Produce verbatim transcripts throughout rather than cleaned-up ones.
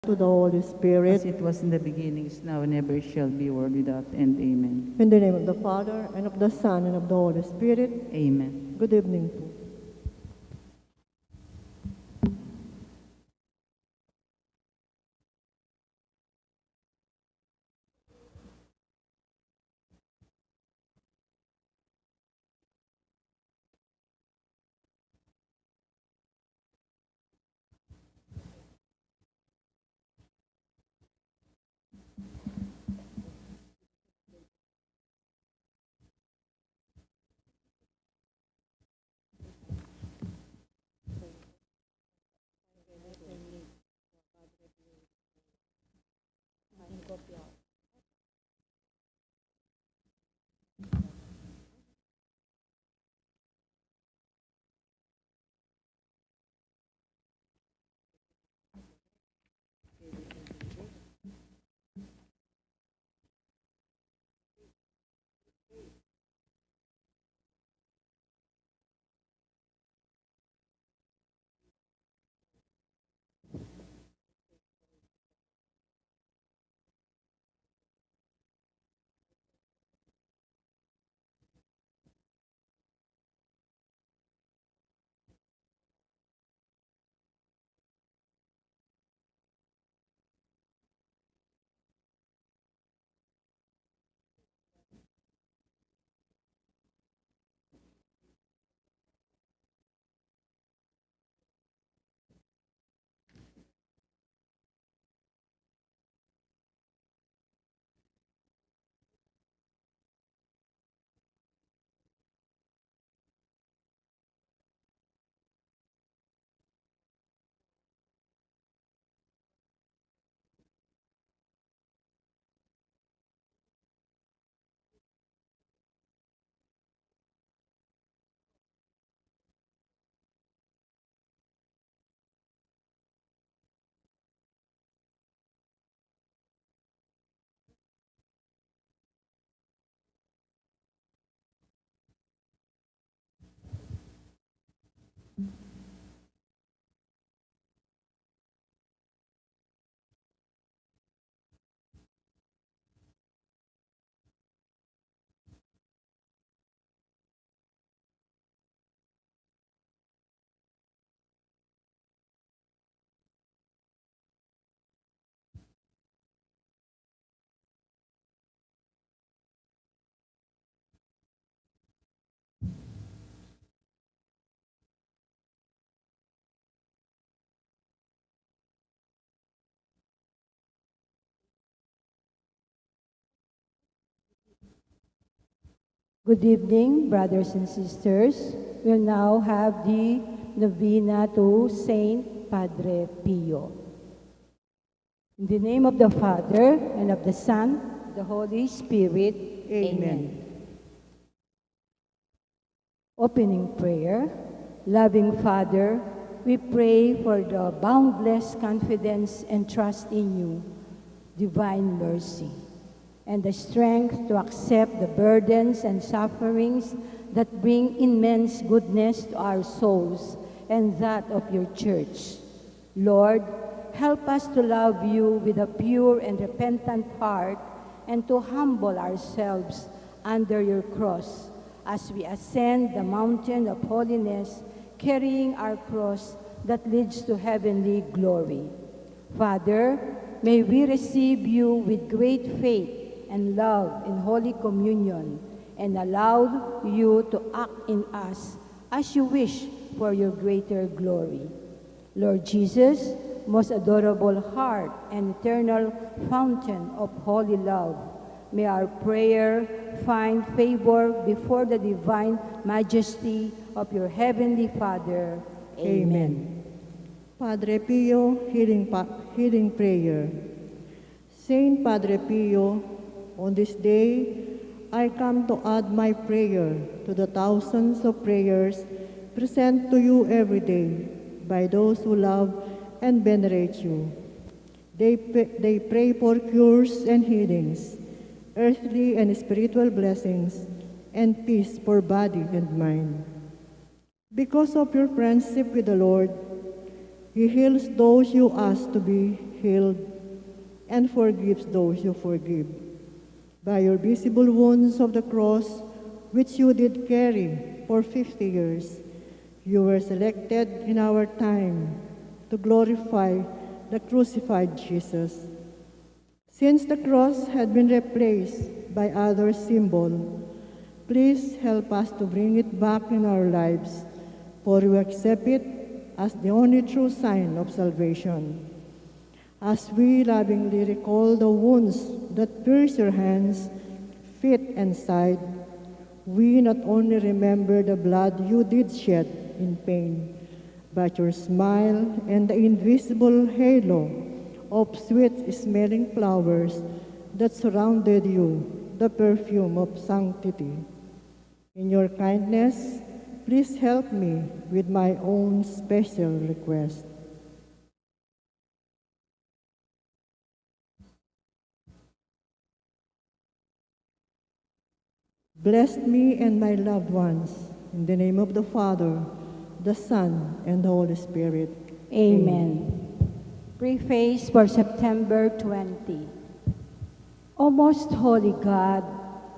to the Holy Spirit. As it was in the beginning, is now, and ever shall be, world without end. Amen. In the name of the Father, and of the Son, and of the Holy Spirit. Amen. Good evening po. Good evening, brothers and sisters. We'll now have the novena to Saint Padre Pio. In the name of the Father, and of the Son, the Holy Spirit. Amen. Amen. Opening prayer. Loving Father, we pray for the boundless confidence and trust in you, divine mercy, and the strength to accept the burdens and sufferings that bring immense goodness to our souls and that of your church. Lord, help us to love you with a pure and repentant heart and to humble ourselves under your cross as we ascend the mountain of holiness, carrying our cross that leads to heavenly glory. Father, may we receive you with great faith and love in Holy Communion and allow you to act in us as you wish for your greater glory. Lord Jesus, most adorable heart and eternal fountain of holy love, may our prayer find favor before the divine majesty of your heavenly Father. Amen. Amen. Padre Pio, healing, pa- healing prayer. Saint Padre Pio, on this day, I come to add my prayer to the thousands of prayers present to you every day by those who love and venerate you. They, p- they pray for cures and healings, earthly and spiritual blessings, and peace for body and mind. Because of your friendship with the Lord, He heals those you ask to be healed, and forgives those you forgive. By your visible wounds of the cross, which you did carry for fifty years, you were selected in our time to glorify the crucified Jesus. Since the cross had been replaced by other symbol, please help us to bring it back in our lives, for we accept it as the only true sign of salvation. As we lovingly recall the wounds that pierced your hands, feet, and side, we not only remember the blood you did shed in pain, but your smile and the invisible halo of sweet-smelling flowers that surrounded you, the perfume of sanctity. In your kindness, please help me with my own special request. Bless me and my loved ones. In the name of the Father, the Son, and the Holy Spirit. Amen. Preface for September twenty. O most holy God,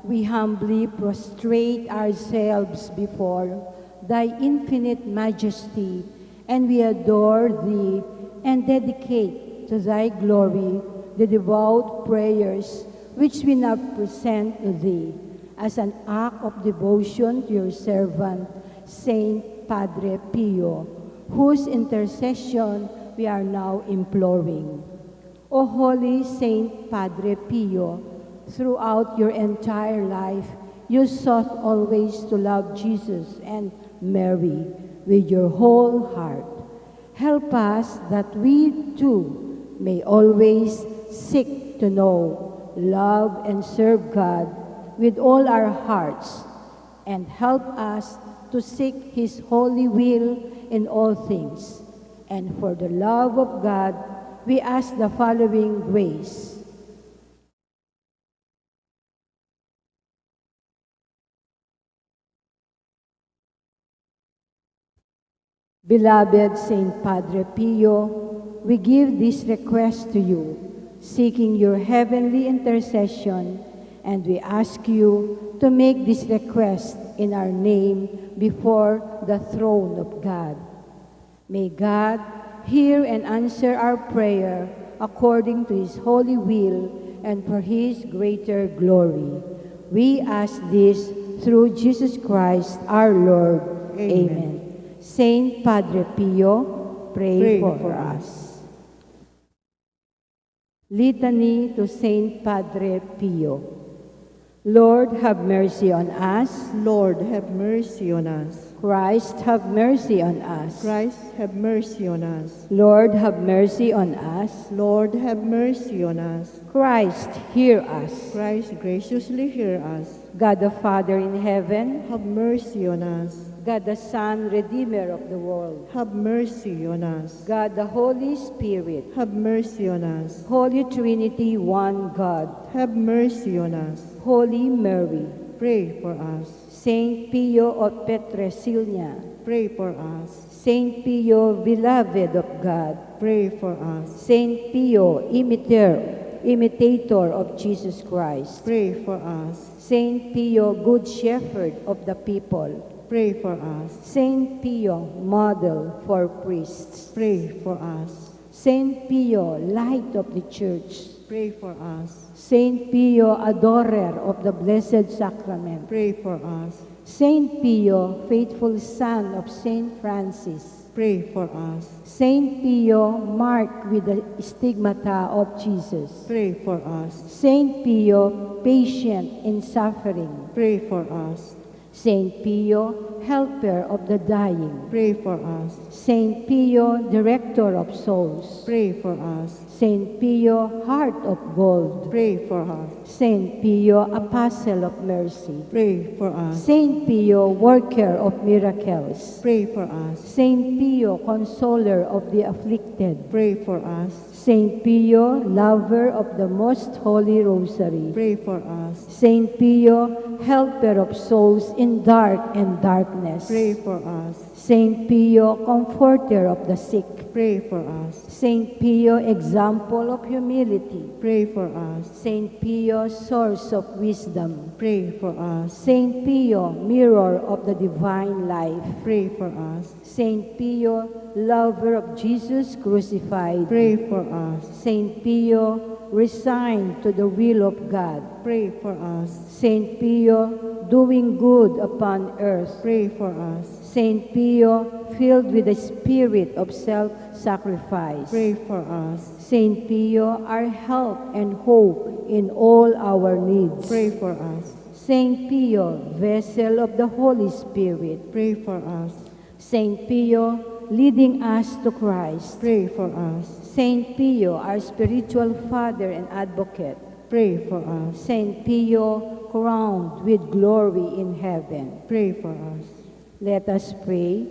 we humbly prostrate ourselves before thy infinite majesty, and we adore thee and dedicate to thy glory the devout prayers which we now present to thee as an act of devotion to your servant, Saint Padre Pio, whose intercession we are now imploring. O holy Saint Padre Pio, throughout your entire life, you sought always to love Jesus and Mary with your whole heart. Help us that we too may always seek to know, love, and serve God with all our hearts, and help us to seek His holy will in all things. And for the love of God, we ask the following grace. Beloved Saint Padre Pio, we give this request to you, seeking your heavenly intercession, and we ask you to make this request in our name before the throne of God. May God hear and answer our prayer according to His holy will and for His greater glory. We ask this through Jesus Christ our Lord. Amen. Amen. Saint Padre Pio, pray for us. Litany to Saint Padre Pio. Lord, have mercy on us. Lord, have mercy on us. Christ, have mercy on us. Christ, have mercy on us. Lord, have mercy on us. Lord, have mercy on us. Christ, hear us. Christ, graciously hear us. God the Father in heaven, have mercy on us. God the Son, Redeemer of the world, have mercy on us. God the Holy Spirit, have mercy on us. Holy Trinity, one God, have mercy on us. Holy Mary, pray for us. Saint Pio of Petrosilia, pray for us. Saint Pio, beloved of God, pray for us. Saint Pio, imiter-, imitator of Jesus Christ, pray for us. Saint Pio, good shepherd of the people, pray for us. Saint Pio, model for priests, pray for us. Saint Pio, light of the church, pray for us. Saint Pio, adorer of the Blessed Sacrament, pray for us. Saint Pio, faithful son of Saint Francis, pray for us. Saint Pio, marked with the stigmata of Jesus, pray for us. Saint Pio, patient in suffering, pray for us. Saint Pio, helper of the dying, pray for us. Saint Pio, director of souls, pray for us. Saint Pio, heart of gold, pray for us. Saint Pio, apostle of mercy, pray for us. Saint Pio, worker of miracles, pray for us. Saint Pio, consoler of the afflicted, pray for us. Saint Pio, lover of the Most Holy Rosary, pray for us. Saint Pio, helper of souls in dark and darkness, pray for us. Saint Pio, comforter of the sick, pray for us. Saint Pio, example of humility, pray for us. Saint Pio, source of wisdom, pray for us. Saint Pio, mirror of the divine life, pray for us. Saint Pio, lover of Jesus crucified, pray for us. Saint Pio, resigned to the will of God, pray for us. Saint Pio, doing good upon earth, pray for us. Saint Pio, filled with the spirit of self sacrifice, pray for us. Saint Pio, our help and hope in all our needs, pray for us. Saint Pio, vessel of the Holy Spirit, pray for us. Saint Pio, leading us to Christ, pray for us. Saint Pio, our spiritual father and advocate, pray for us. Saint Pio, crowned with glory in heaven, pray for us. Let us pray.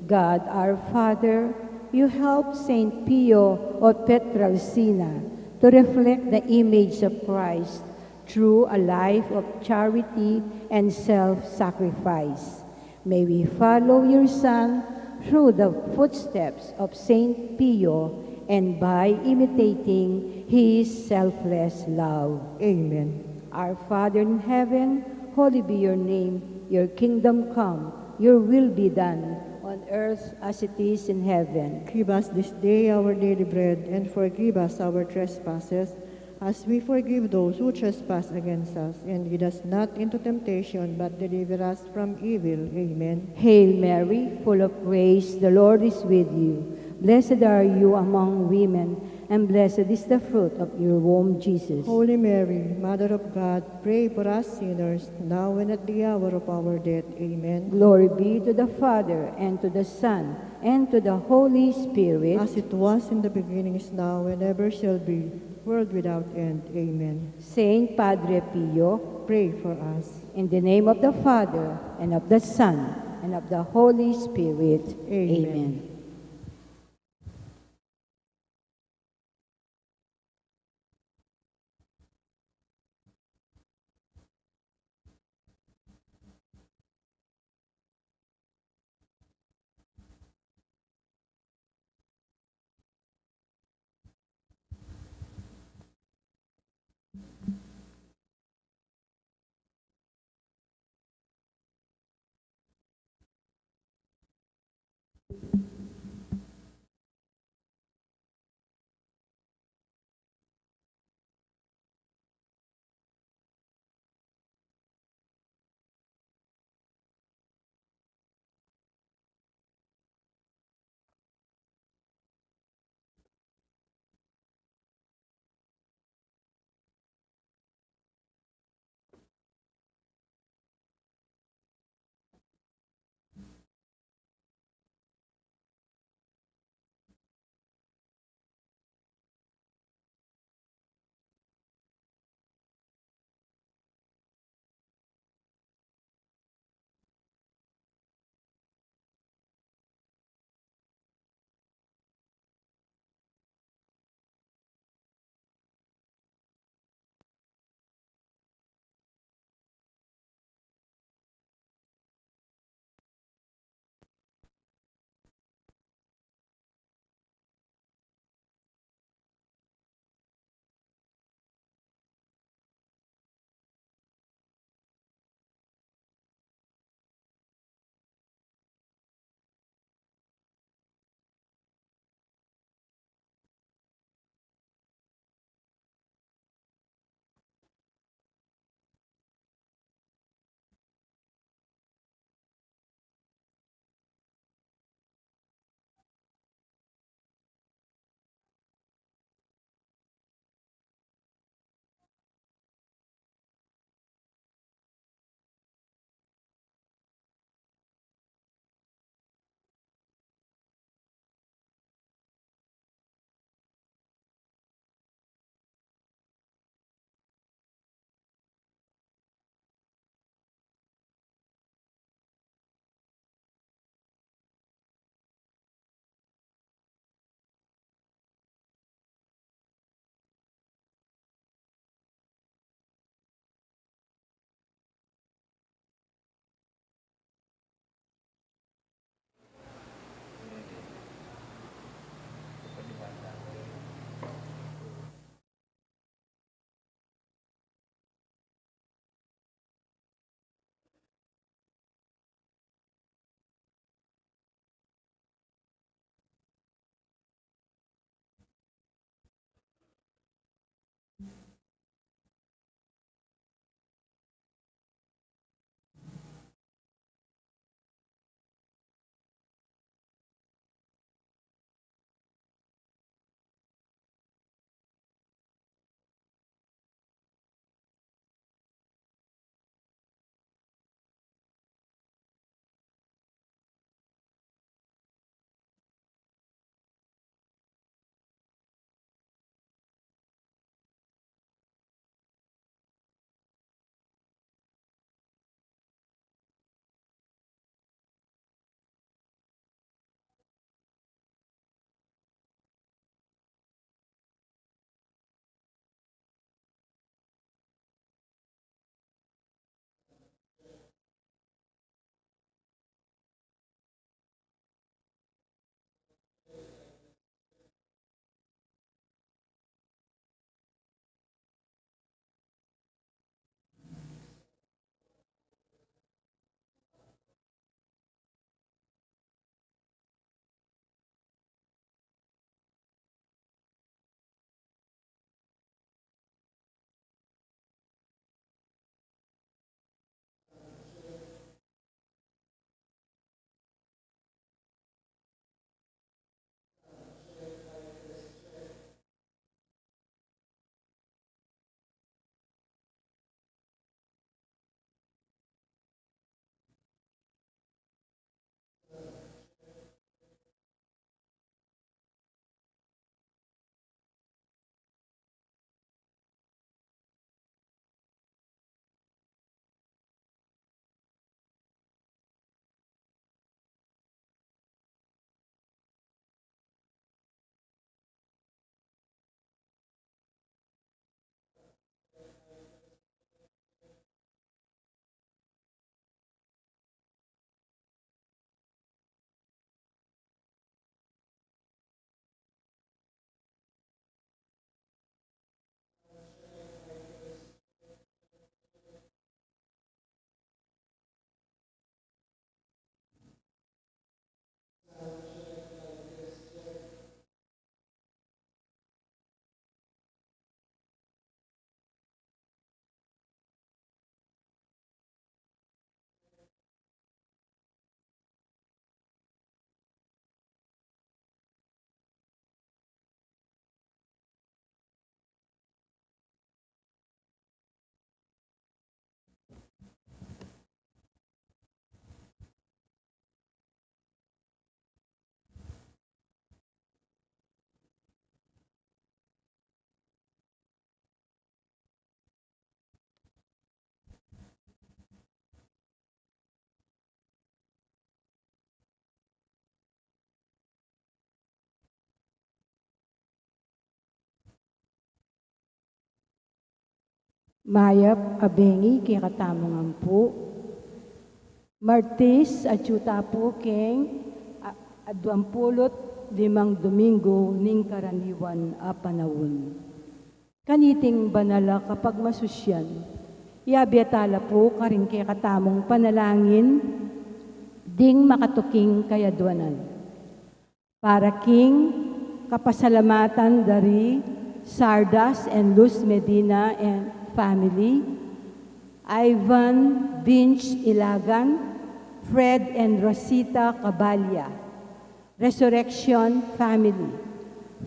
God our Father, you helped Saint Pio of Pietrelcina to reflect the image of Christ through a life of charity and self sacrifice. May we follow your Son through the footsteps of Saint Pio and by imitating his selfless love. Amen. Our Father in heaven, holy be your name. Your kingdom come, your will be done on earth as it is in heaven. Give us this day our daily bread, and forgive us our trespasses, as we forgive those who trespass against us. And lead us not into temptation, but deliver us from evil. Amen. Hail Mary, full of grace, the Lord is with you. Blessed are you among women, and blessed is the fruit of your womb, Jesus. Holy Mary, Mother of God, pray for us sinners, now and at the hour of our death. Amen. Glory be to the Father, and to the Son, and to the Holy Spirit. As it was in the beginning, is now, and ever shall be, world without end. Amen. Saint Padre Pio, pray for us. In the name of the Father, and of the Son, and of the Holy Spirit. Amen. Amen. Mayap a bengi kekatamu ngan pu. Martis, atyu ta pu king a-, aduang pulu't limang Domingo ning karaniwan a panaun. Kaniting banal a kapagmasusyan, iabie ta la pu karing kekatamung panalangin ding makatuking kayadwanan. Para king kapasalamatan da ri Sardas and Luz Medina and family, Ivan Vince Ilagan, Fred and Rosita Caballa, Resurrection family,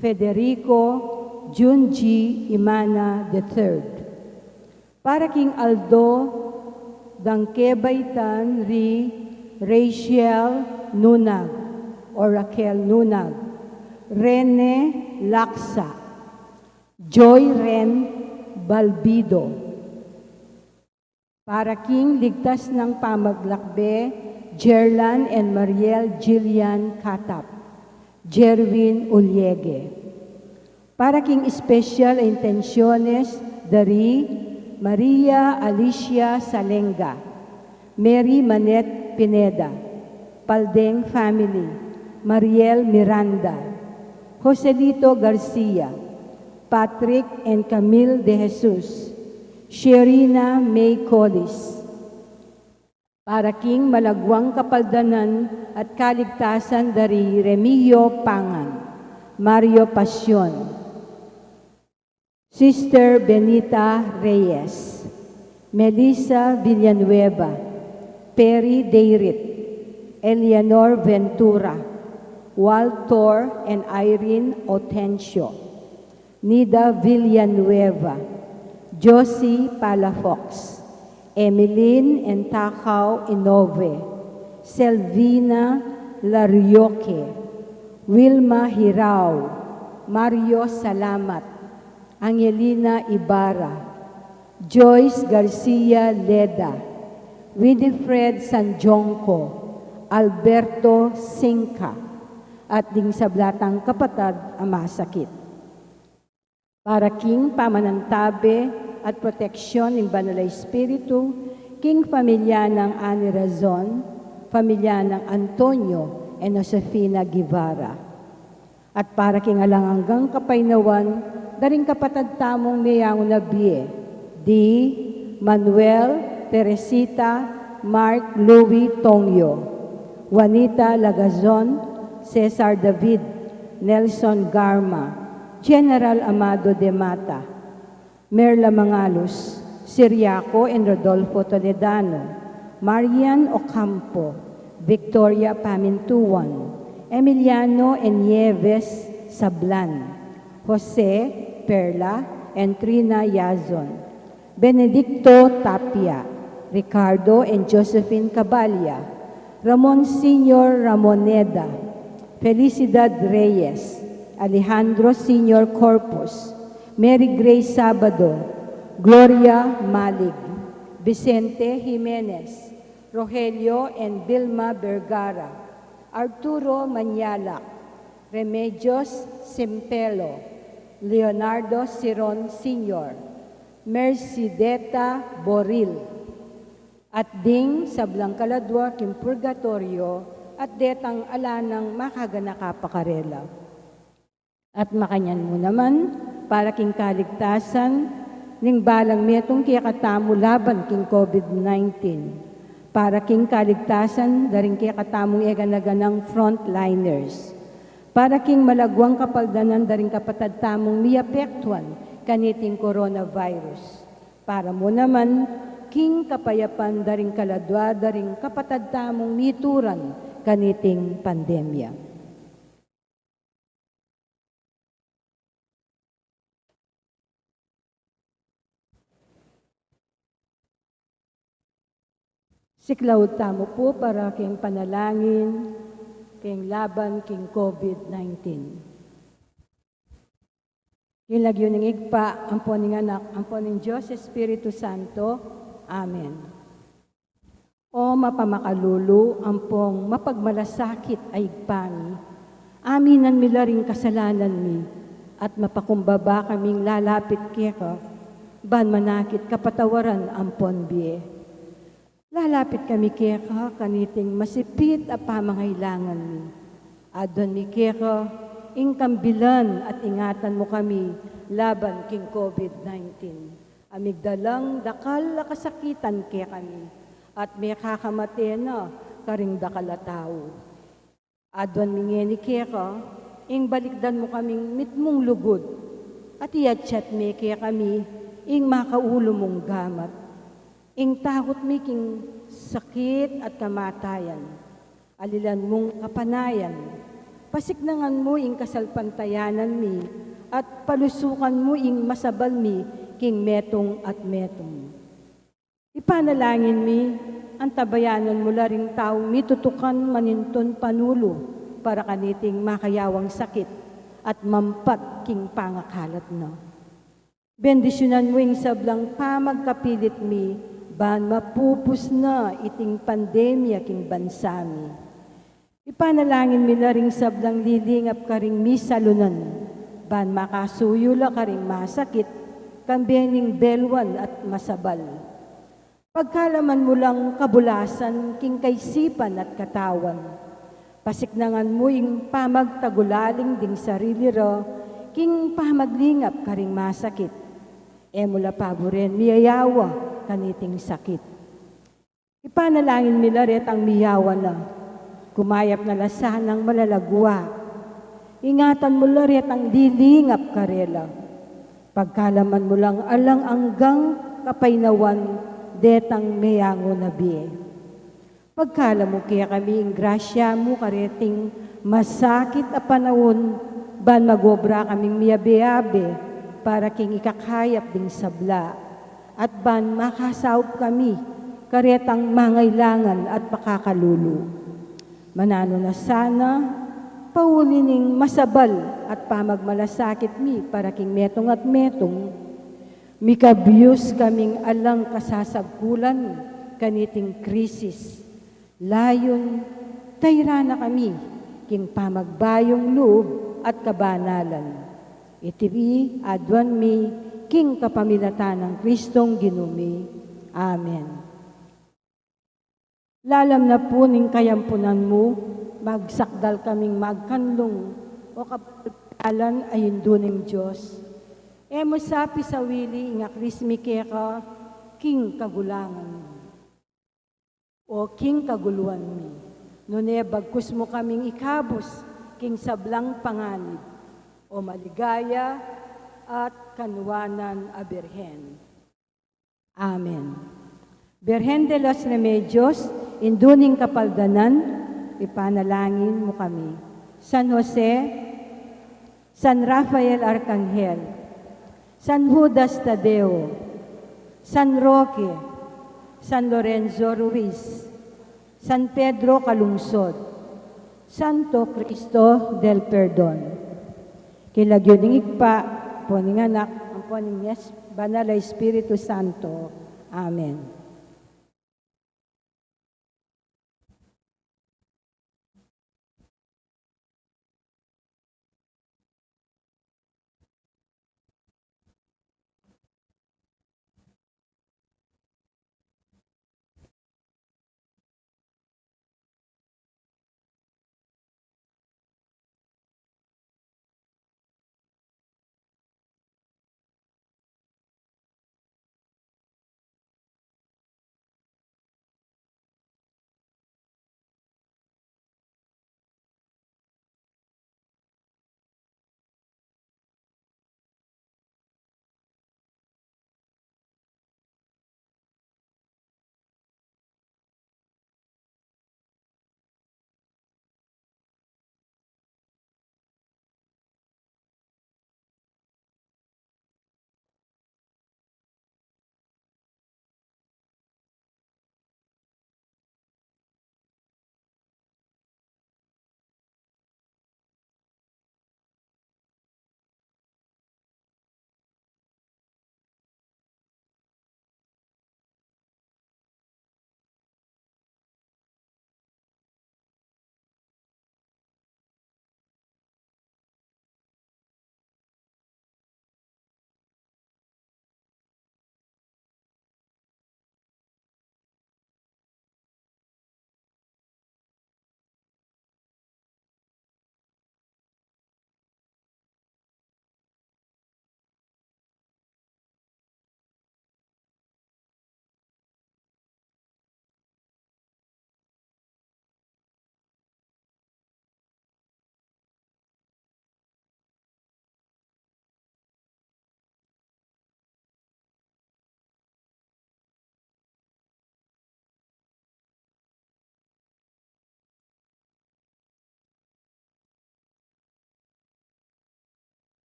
Federico Junji Imana the third. Para king aldo dang kebaitan ri Rachel Nunag o Raquel Nunag, Rene Laksa, Joy Ren Balbido. Para king ligtas nang pamaglakbe, Jerlan and Mariel Jillian Katap, Jerwin Uliege. Para king espesyal a intensyones da ri Maria Alicia Salenga, Mary Manette Pineda, Paldeng family, Mariel Miranda, Joselito Garcia, Patrick and Camille De Jesus, Sherina May Collis. Para king malagwang kapaldanan at kaligtasan da ri Remigio Pangan, Mario Pasion, Sister Benita Reyes, Melissa Villanueva, Perry Deirit, Eleanor Ventura, Walter and Irene Otencio, Nida Villanueva, Josie Palafox, Emeline and Takao Inove, Selvina Larioque, Wilma Hirao, Mario Salamat, Angelina Ibarra, Joyce Garcia Leda, Winifred Sanjonco, Alberto Sinca, at ding sabla tang kapatad a masakit. Para king pamanantabe at proteksyon ning Banal a Espiritu, king pamilya nang Ani Razon, pamilya nang Antonio and Josefina Guevara. At para king alang anggang kapaynawan da ring kapatad tamung meyangu na bie, di Manuel, Teresita, Mark, Louie, Tongyo, Juanita Lagazon, Cesar David, Nelson Garma, General Amado de Mata, Merla Mangalus, Siriaco and Rodolfo Toledano, Marian Ocampo, Victoria Pamintuan, Emiliano and Nieves Sablan, Jose, Perla, and Trina Yazon, Benedicto Tapia, Ricardo and Josephine Caballa, Ramon Senior Ramoneda, Felicidad Reyes, Alejandro Senior Corpus, Mary Grace Sabado, Gloria Malig, Vicente Jimenez, Rogelio and Vilma Vergara, Arturo Mañalac, Remedios Simpelo, Leonardo Siron Senior, Mercedeta Boril, at ding sablang kaladua king purgatoryo, at detang ala nang makaganaka pa karela. At makanyan mu naman, para king kaligtasan ning balang metung kekatamu laban king COVID nineteen, para king kaligtasan da ring kekatamung e gana-ganang frontliners, para king malagwang kapaldanan da ring kapatad tamung miapektuan kaniting coronavirus, para mu naman king kapayapan da ring kaladua da ring kapatad tamung mituran kaniting pandemya. Siklaud tamu pu para king panalangin king laban king COVID nineteen. King lagyu ning Ibpa, ampon ning Anak, ampon ning Dios Espiritu Santo. Amen. O mapamakalulu ampong mapagmalasakit a Ibpa mi, aminan mi la ring kasalanan mi, at mapakumbaba kaming lalapit keka, ban manakit kapatawaran ampon bie. Lalapit kami keka kaniting masipit a pamangailangan mi. Aduan mi keka ing kambilan at ingatan mu kami laban king COVID nineteen. A migdalang dakal a kasakitan kekami at mekakamate na karing dakal a tau. Aduan mi ngeni keka ing balikdan mu kaming mitmung lugud, at iatsat me kekami ing makaulu mung gamat. Ing takut mi king sakit at kamatayan, alilan mung kapanayan. Pasiknangan mu ing kasalpantayanan mi, at palusukan mu ing masabal mi king metung at metung. Ipanalangin mi, antabayanan mu la ring taung mitutukan manintun panulu para kaniting makayawang sakit at mampat king pangakalat na. Bendisyunan mu ing sablang pamagkapilit mi, ban mapupus na iting pandemya king bansa mi. Ipanalangin mi la ring sablang lilingap karing misalunan, ban makasuyu la karing masakit, kambe ning belwan at masabal. Pagkalaman mu lang kabulasan king kaisipan at katawan. Pasiknangan mu ing pamagtagulaling ding sarili ra king pamaglingap karing masakit. E mu la paburen miyayawa kaniting sakit. Ipanalangin mi la retang miyawa na, kumayap na la sanang malagwa. Ingatan mu la retang lilingap karela. Pagkalaman mu lang alang anggang kapaynawan detang meyangu na bie. Pagkalam mu kekami ing grasya mu kareting masakit a panaun, ban magobra kaming miyabe-abe para king ikakayap ding sabla, at ban makasaup kami karetang mangailangan at pakakalulu. Mananu na sana, pauli ning masabal at pamagmalasakit mi para king metung at metung, mikabyus kaming alang kasasagkulan kaniting krisis. Layun, tayra na kami king pamagbayung lub at kabanalan. Iti aduan mi king kapamilatan nang Kristong Ginu mi. Amen. Lalam na pu ning kayampunan mu, magsakdal kaming magkanlung o kapalpalan a Indu ning Dios. E mu sa pisawili ing aklis mi keka king kagulangan mi. O king kaguluan mi, nune bagkus mu kaming ikabus king sablang panganib, o maligaya at kanuanan a Birhen. Amen. Birhen de los Remedios, Indu ning Kapaldanan, ipanalangin mu kami. San Jose, San Rafael Arcangel, San Judas Tadeo, San Roque, San Lorenzo Ruiz, San Pedro Calungsod, Santo Cristo del Perdon. King lagyu ning Ibpa, ampo ning Anak, ampo ning Yes-, Banal a Espiritu Santo. Amen.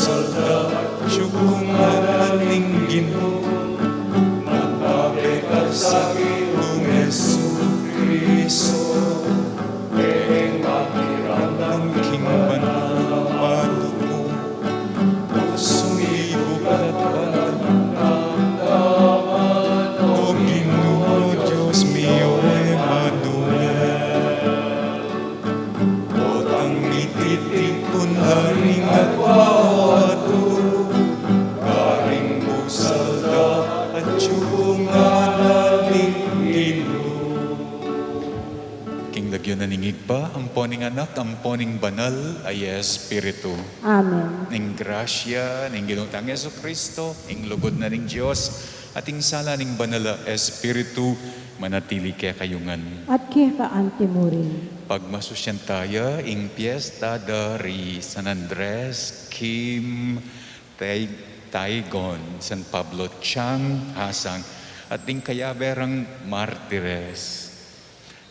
Atyu kung ngaran ning Ginu, magpapekal sa Ginung Jesucristo, keng pakiramdam king banal a patupu, pusung ibukat pada, O Ginu, Dios mi, o Emanuel. Potang mititipun la ring atyu, karing pusal da, atyu kung ngaran ning Ginu. King lagyu na ning Ibpa, ampo ning Anak, ampo ning Banal a Espiritu. Amen. Ing grasya ning Ginu tang Jesucristo, ing lugud na ning Dios, at ing sala ning Banal a Espiritu, manatili kekayu ngan. At keka anti mu rin. Pagmasusyan taya ing piesta da ri San Andres, Kim, Tay-, Taygon, San Pablo, Chang, Hasang, at ding kayabe rang martires.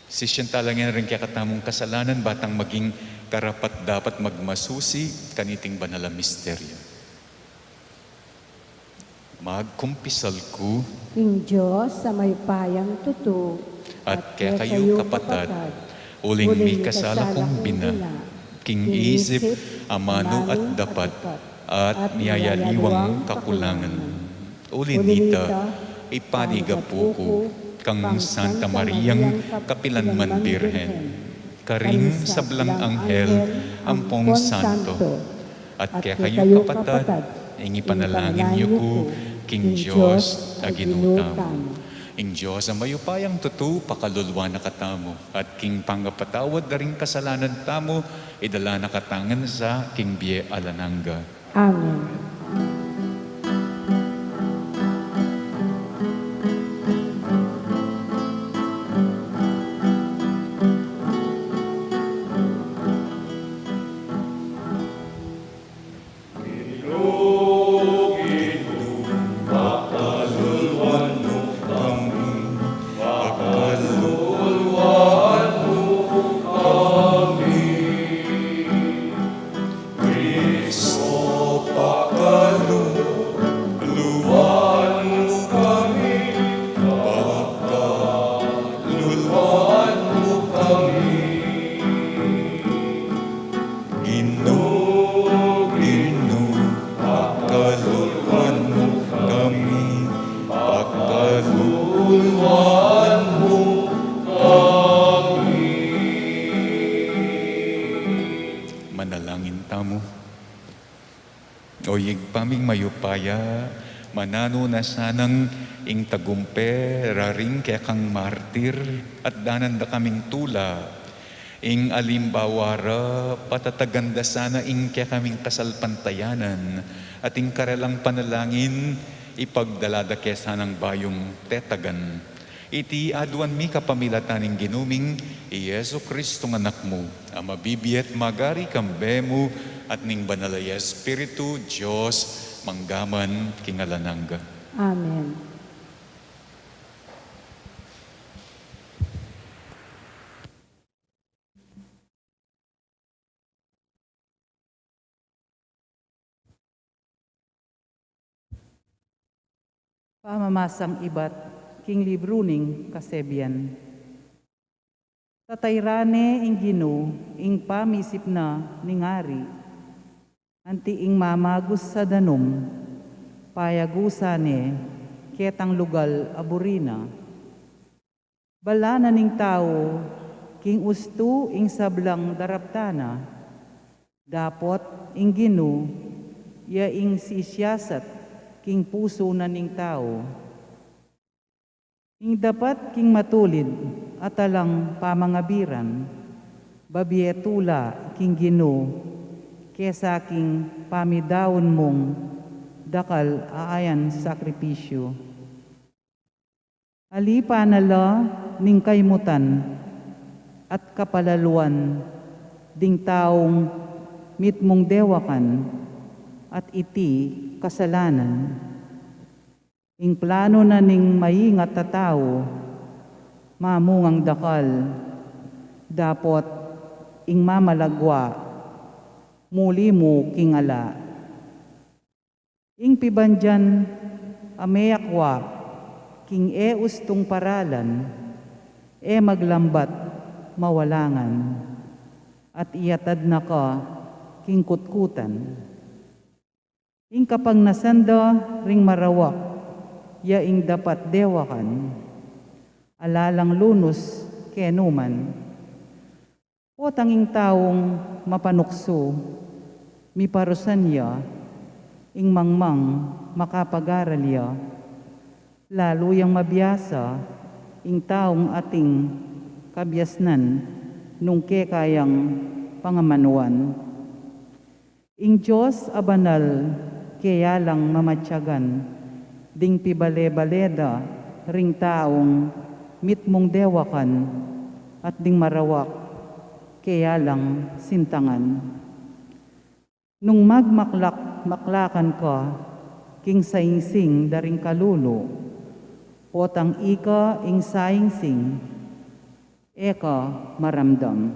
Sisian tala ngan ring kekatamung kasalanan, ba tang maging karapat-dapat magmasusi kaniting banal a misteryo. Magkumpisal ku king Dios a mayupayang tutu, at kekayu kapatad, uling mikasala kung bina, king isip, amanu at dapat, at miyayaliwang kakulangan. Uli nita, ipanigapu ku kang Santa Mariang kapilanman Birhen, karing sablang anghel ampong santo, at kekayu kapatad, ing ipanalangin yu ku king Dios a Ginu tamu. Ing Dios a mayupayang tutu pakaluluan na katamu, at king pangapatawad da ring kasalanan tamu, idala na katamu ngan sa king bie alang angga. Amen. Kristo, pakaluluan mu kami, pakaluluan mu kami. Ginu, Ginu, pakaluluan mu kami, pakaluluan mu kami. Manalangin tamu. O Ibpa ming mayupaya, mananu na sanang ing tagumpe da ring kekang martir, at danan da kaming tula ing alimbawa ra, patatagan da sana ing kekaming kasalpantayanan, at ing karelang panalangin ipagdala da ke sanang bayung tetagan. Iti aduan mi kapamilatan ning Ginu ming i Jesu Cristong Anak mu, a mabibie at magari kambe mu at ning Banal a Espiritu, Dios, mangga man king alang angga. Amen. Pamamasang ibat king libru ning Kasebian. Tatayran ne ing Ginu ing pamisip na ning ari, anti ing mamagus a danum, payagusan ne ketang lugal a buri na. Balanan ning tau king ustu ing sablang daraptan na, dapot ing Ginu ya ing sisiyasat king pusu na ning tau. Ing dapat king matulid a talang pamangabiran, babie tula king Ginu kesa king pamidaun mung dakal a ayan sakripisyu. Alipan na la ning kaymutan at kapalaluan ding taung mitmung dewakan at iti kasalanan. Ing planu na ning maingat a tau mamungang dakal, dapot ing mamalagwa muli mu king ala. Ing pibandian a meakwa king e ustung paralan, e maglambat mawalangan, at iatad na ka king kutkutan. Ing kapagnasan da ring marawak, ya ing dapat dewakan, ala lang lunus kenu man. Potang ing taung mapanuksu, miparusan ya, ing mangmang makapag-aral ya, lalu yang mabiasa ing taung ating kabiasnan nung keka yang pangamanuan. Ing Dios a banal kaya lang mamatyagan, ding pibale-bale da ring taung mitmung dewakan, at ding marawak kaya lang sintangan. Nung magmaklak-maklakan ka king saingsing da ring kalulu, potang ika ing saingsing, e ka maramdam.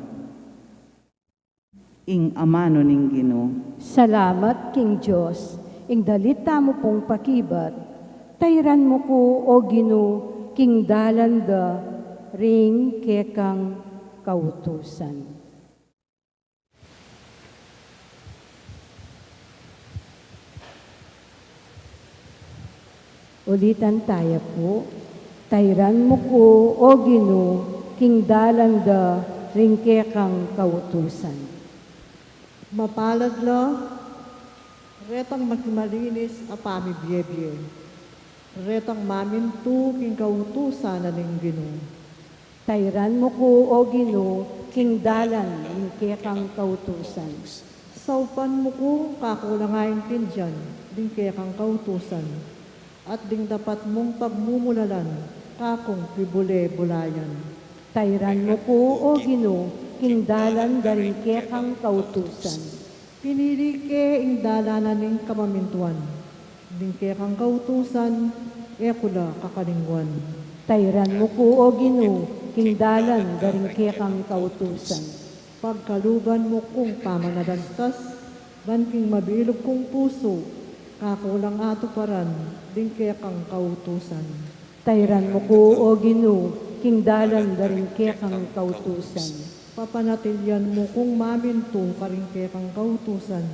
Ing amanu ning Ginu. Salamat king Dios. Ing dalit tamu pung pakibat, tairan mu ku, O Ginu, king dalan da ring kekang kautusan. Ulitan taya pu. Tairan mu ku, O Ginu, king dalan da ring kekang kautusan. Mapalad la retang makimalinis a pamibie-bie, retang mamintu king kautusan na ning Ginu. Tairan mu ku, O Ginu, king dalan ning kekang kautusan. Saupan mu ku kaku lang aintindian ding kekang kautusan, at ding dapat mung pagmumulalan kakung pibule-bulayan. Tairan mu ku, O Ginu, king dalan da ring kekang kautusan. Pinili ke ing dalan na ning kamamintuan, ding kekang kautusan e ku la kakalingwan. Tairan mu ku, O Ginu, king dalan da ring kekang kautusan. Pagkaluban mu kung pamanalastas, ban king mabilug kung pusu kaku lang atuparan ding kekang kautusan. Tairan mu ku, O Ginu, king dalan da ring kekang kautusan. Papanatilian mu kung mamintu karing kekang kautusan,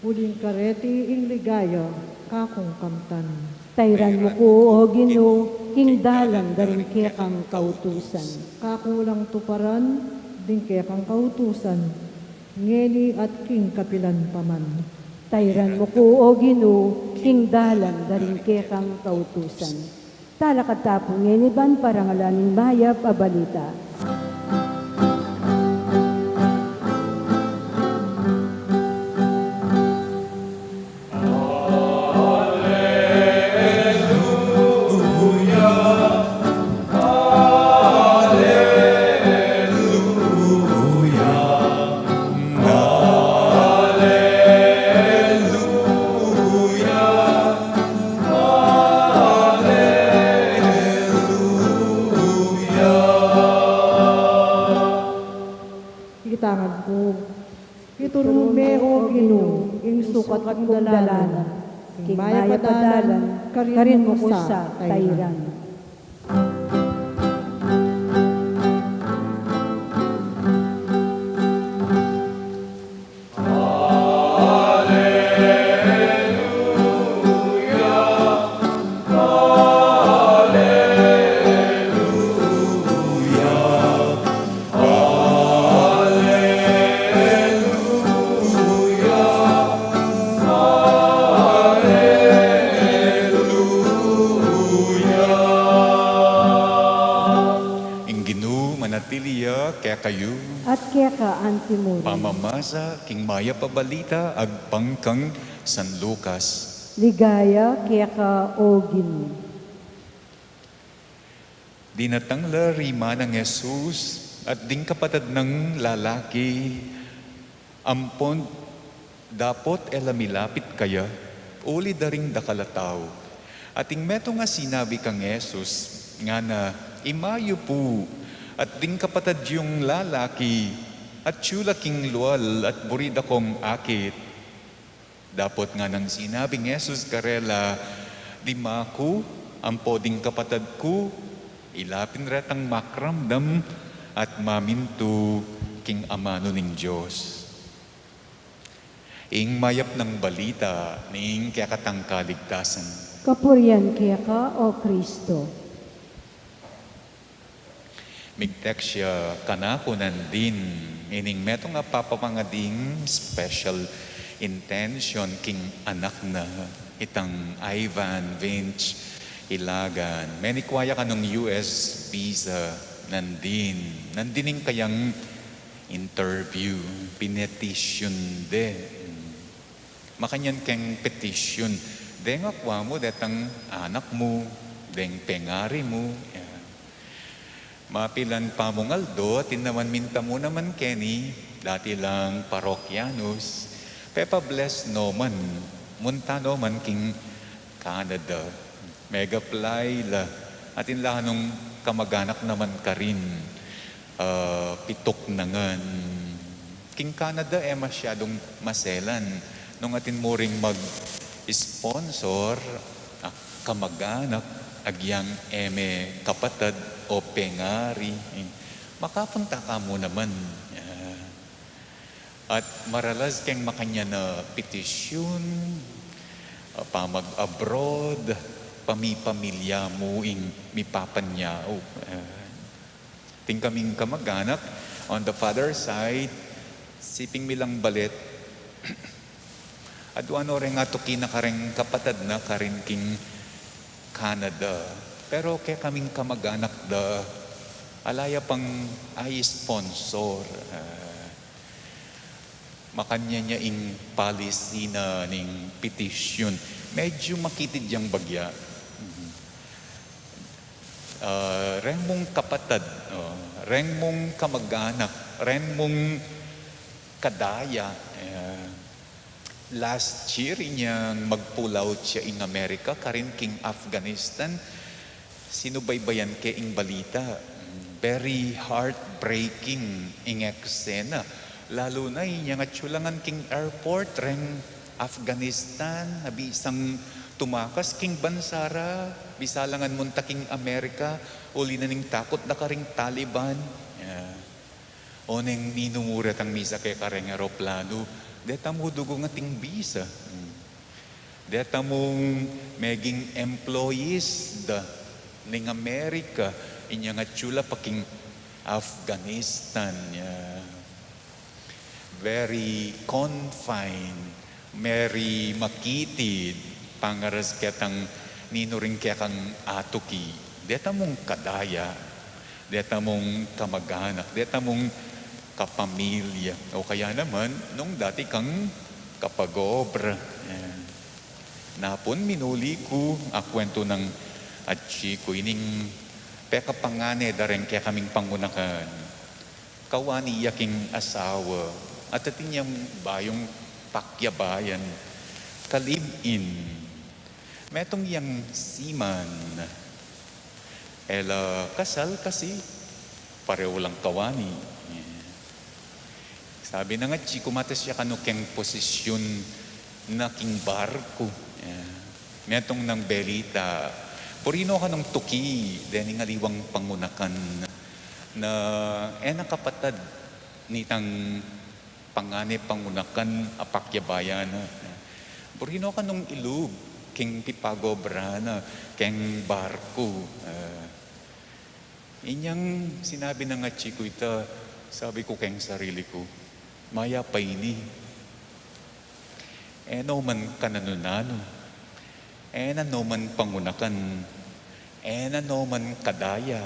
uling kareti ing ligaya kakung kamtan. Tairan mu ku, O Ginu, king dalan da ring kekang kautusan. Kaku lang tuparan ding kekang kautusan, ngeni at king kapilan pa man. Tairan mu ku, O Ginu, king dalan da ring kekang kautusan. Talakad ta pu ngeni ban parangalan ing mayap a balita. Aleluya. Itangan ku. Ituru me, O Ginu, ing sukat kung dalanan, king mayap a dalan karin mu ku sa tairan. Ing Ginu manatili ya kekayu. At keka antimurin. Pamamasa king mayap a balita agpang kang San Lucas. Ligaya keka, O Ginu. Dinatang la ri manang Jesus at ding kapatad nang lalaki, ampon dapot e la milapit kaya, uli da ring dakal a tau. At ing metung a sinabi kang Jesus, ngana, "Imayu pu, at ding kapatad yung lalaki, atyu la king lual at buri da kong akit." Dapot nganang sinabi nang Jesus karela, "Dimaku ampo ding kapatad ku, ila pin retang makramdam at mamintu king amanu ning Dios." Ing mayap nang balita ning kekatang kaligtasan. Kapurian keka, O Kristo. Migtext ya kanaku nandin, ining metung a papamangading special intention king anak na, itang Ivan Vince Ilagan. Menikwa ya kanung U S visa nandin. Nandin ing kayang interview, pinetisyun de. Makanyan keng petisyun, deng akwa mu detang anak mu, deng pengari mu. Ya. Mapilan pa mung aldo, atin naman minta mu naman keni, dati lang parokyanus, pepa-bless no man, munta no man king Canada. Meg-apply la, atin la nung kamag-anak naman karin, ah, pituk na ngan. King Canada, e masyadung maselan nung atin mu ring mag-sponsor, ah, kamag-anak, agyang e me kapatad o pengari. Makapunta ka mu naman. Ah. At maralas keng makanyan a petisyun, ah, pamag-abroad, pamipamilya mu ing mipapanyaup. Ah. Atin kaming kamag-anak, on the father side, siping mi lang balet, adwa no reng atuki na kareng kapatad na karin king Canada. Pero kekaming kamag-anak da, ala ya pang i-sponsor. Ah, makanyan ya ing policy na ning petisyun. Medyu makitid yang bagya. Mhm. Ah, reng mung kapatad, o, reng mung kamag-anak, reng mung kadaya, eh, last year, inyang mag-pull out ya ing Amerika, karin king Afghanistan, sinubaybayan ke ing balita. Very heartbreaking ing eksena. Lalu na inyang atyu la ngan king airport, reng Afghanistan, a bisang tumakas king bansa ra, bisa la ngan munta king Amerika, uli na ning takut da karing Taliban. Ya. Oneng ninu mu retang misake kareng eroplanu, deta mu dugung ating bisa. Hmm. Deta mung meging employees da ning Amerika, inyang atyu la pa king Afghanistan, ya. Very confined, very makitid, pangaras ketang ninu ring kekang atuki. Deta mung kadaya, deta mung kamag-anak, deta mung kapamilya, o kaya naman, nung dati kang kapag-obra. Yan. Napun minuli ku, a kuwentu nang atsi ku ining pekapangane da reng kekaming pangunakan. Kawani ya king asawa, at atin yang bayung pakyabayan, ka-live-in. Metung yang seaman, e la kasal kasi pareu lang kawani. Sabi nang atsi ku, matas ya kanu keng posisyun na king barku. Metung nang belita, buri no kanung tuki dening aliwang pangunakan na e na kapatad nitang pangane pangunakan a pakyabayan na. Buri no kanung ilub king pipag-obra na keng barku. Ah, inyang sinabi nang atsi ku ita, sabi ku keng sarili ku, "Mayap a ini. E no man kananu-nanu. E na no man pangunakan. E na no man kadaya.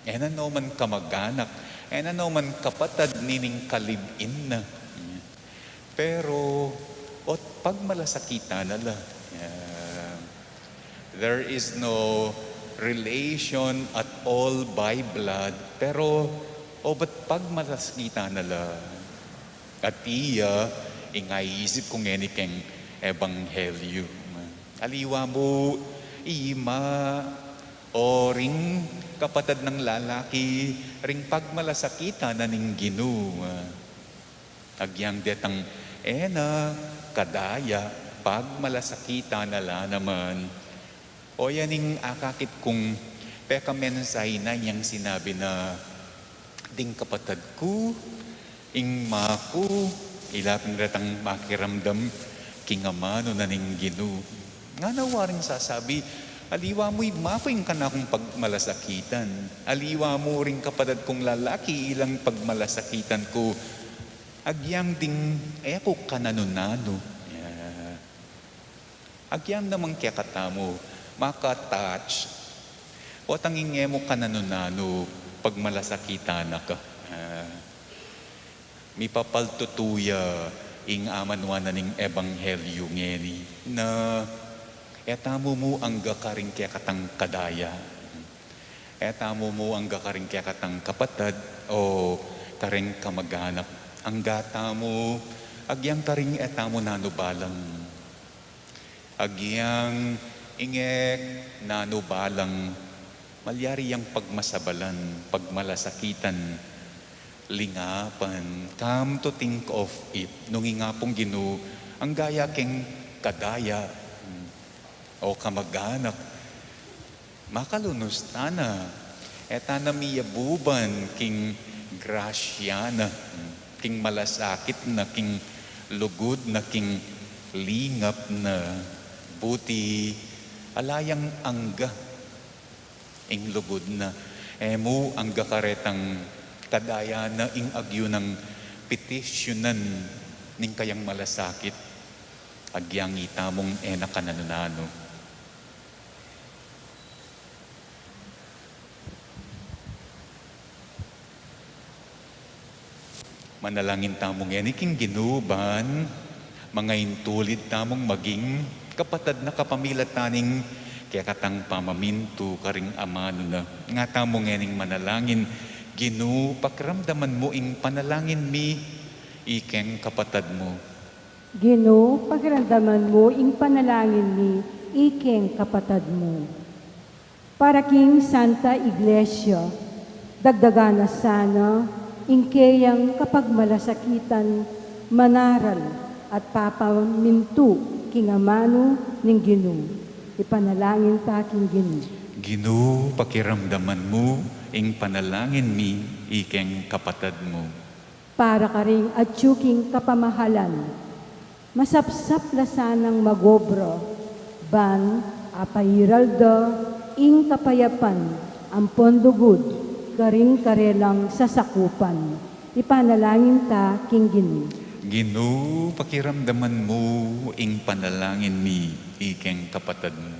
E na no man kamag-anak. E na no man kapatad nining ka-live-in na. Pero, obat pagmalasakitan na la." Yeah. There is no relation at all by blood, pero obat pagmalasakitan na la. At iya, ing aisip ku ngeni keng ebanghelyu. Aliwa mu, ima, o ring kapatad nang lalaki, ring pagmalasakitan na ning Ginu. Agyang detang e na kadaya, pagmalasakitan na la naman. O yan ing akakit kung pekamensahe na yang sinabi na, "Ding kapatad ku, ing maku, ila pin retang makiramdam king amanu na ning Ginu." Ngana waring sasabi, "Aliwa mu, i maku ing kanakung pagmalasakitan. Aliwa mu ring kapatad kung lalaki, ilang pagmalasakitan ku." Agyang ding e ku kananu-nanu. Yeah. Agyang namang kekatamu, maka-touch. O tanging e mu kananu-nanu, pagmalasakitan na ka. Ah, mipapaltutu ya ing amanuan na ning ebanghelyu ngeni, na e tamu mu angga karing kekatang kadaya. E tamu mu angga karing kekatang kapatad o karing kamaganak. Angga tamu, agyang karing e tamu nanu balang. Agyang ing e nanu balang, malyari yang pagmasabalan, pagmalasakitan, lingapan, come to think of it, nung ing Apung Ginu, angga ya keng kadaya, o kamaganak, makalunus ta na, e ta na miyabuban king grasya na, king malasakit na, king lugud na, king lingap na, buti ala yang angga ing lugud na, e mu angga karetang kadaya na ing agyu nang petisyunan ning kayang malasakit, agyang itamung e na kananu-nanu. Manalangin tamu ngeni king Ginu ban mangaintulid tamung maging kapatad na kapamilatan ning kekatang pamamintu karing amanu na. Nga tamu ngening manalangin, Ginu, pakiramdaman mu ing panalangin mi, ikeng kapatad mu. Ginu, pakiramdaman mu ing panalangin mi, ikeng kapatad mu. Para king Santa Iglesia, dagdagan na sana ing keyang kapagmalasakitan, manaral at papamintu king amanu ning Ginu. Ipanalangin ta king Ginu. Ginu, pakiramdaman mu ing panalangin mi, ikeng kapatad mu. Para karing atyu king kapamahalan, masapsap la sanang magobra, ban apairal da ing kapayapan ampon lugud karing karelang sasakupan. Ipanalangin ta king Ginu. Ginu, pakiramdaman mu ing panalangin mi, ikeng kapatad mu.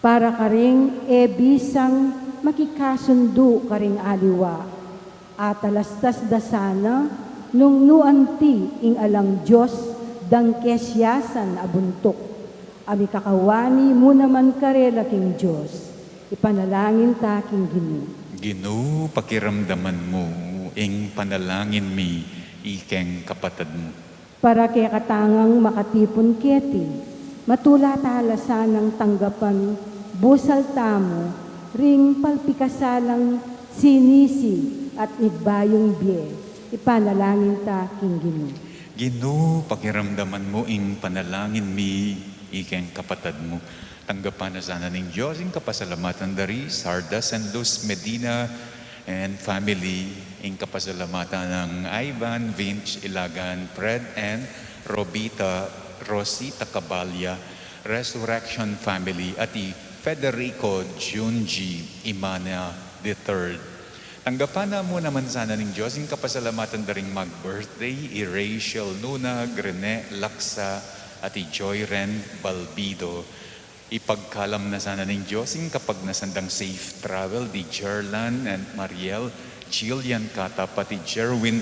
Para karing e bisang makikasundu karing aliwa, atalastas da sana nung nu anti ing alang Dios dang kesiasan a buntuk, a mikakawani mu naman karela king Dios. Ipanalangin ta king Ginu. Ginu, pakiramdaman mu ing panalangin mi, ikeng kapatad mu. Para kekatang ngan makatipun keti, matula ta la sanang tanggapan busal tamu ring palpikasalang sinisi at migbayung bie. Ipanalangin ta king Ginu. Ginu, pakiramdaman mu ing panalangin mi, ikeng kapatad mu. Tanggapan na sana ning Dios ing kapasalamatan da ri Sardas and Luz Medina and family, ing kapasalamatan nang Ivan, Vince, Ilagan, Fred, and Robita, Rosita Cabalia, Resurrection family, at i Federico Junji Imana the third. Tanggapan na mu naman sana ning Dios ing kapasalamatan da ring mag-birthday, i Rachel Nuna, Grene Laksa, at i Joyren Balbido. Ipagkalam na sana ning Dios ing kapagnasan dang safe travel di Jerlan and Mariel, Jillian Katap, at i Jerwin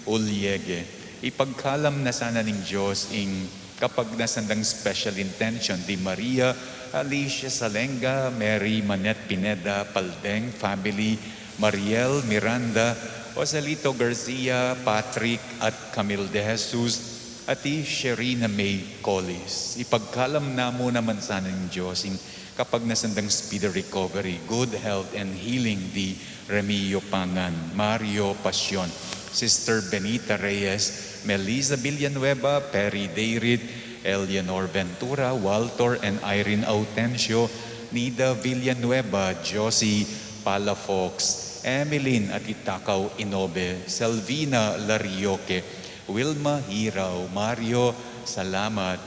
Uliege. Ipagkalam na sana ning Dios ing kapagnasan dang special intention di Maria Alicia Salenga, Mary Manette Pineda, Paldeng family, Mariel Miranda, Joselito Garcia, Patrick at Camille De Jesus, at i Sherina May Collis. Ipagkalam na mu naman sana ning Dios ing kapagnasan dang speedy recovery, good health and healing di Remio Pangan, Mario Pasion, Sister Benita Reyes, Melissa Villanueva, Perry Dayrit, Eleanor Ventura, Walter and Irene Autencio, Nida Villanueva, Josie Palafox, Emeline at Itakaw Inobe, Selvina Larioque, Wilma Hirao, Mario Salamat,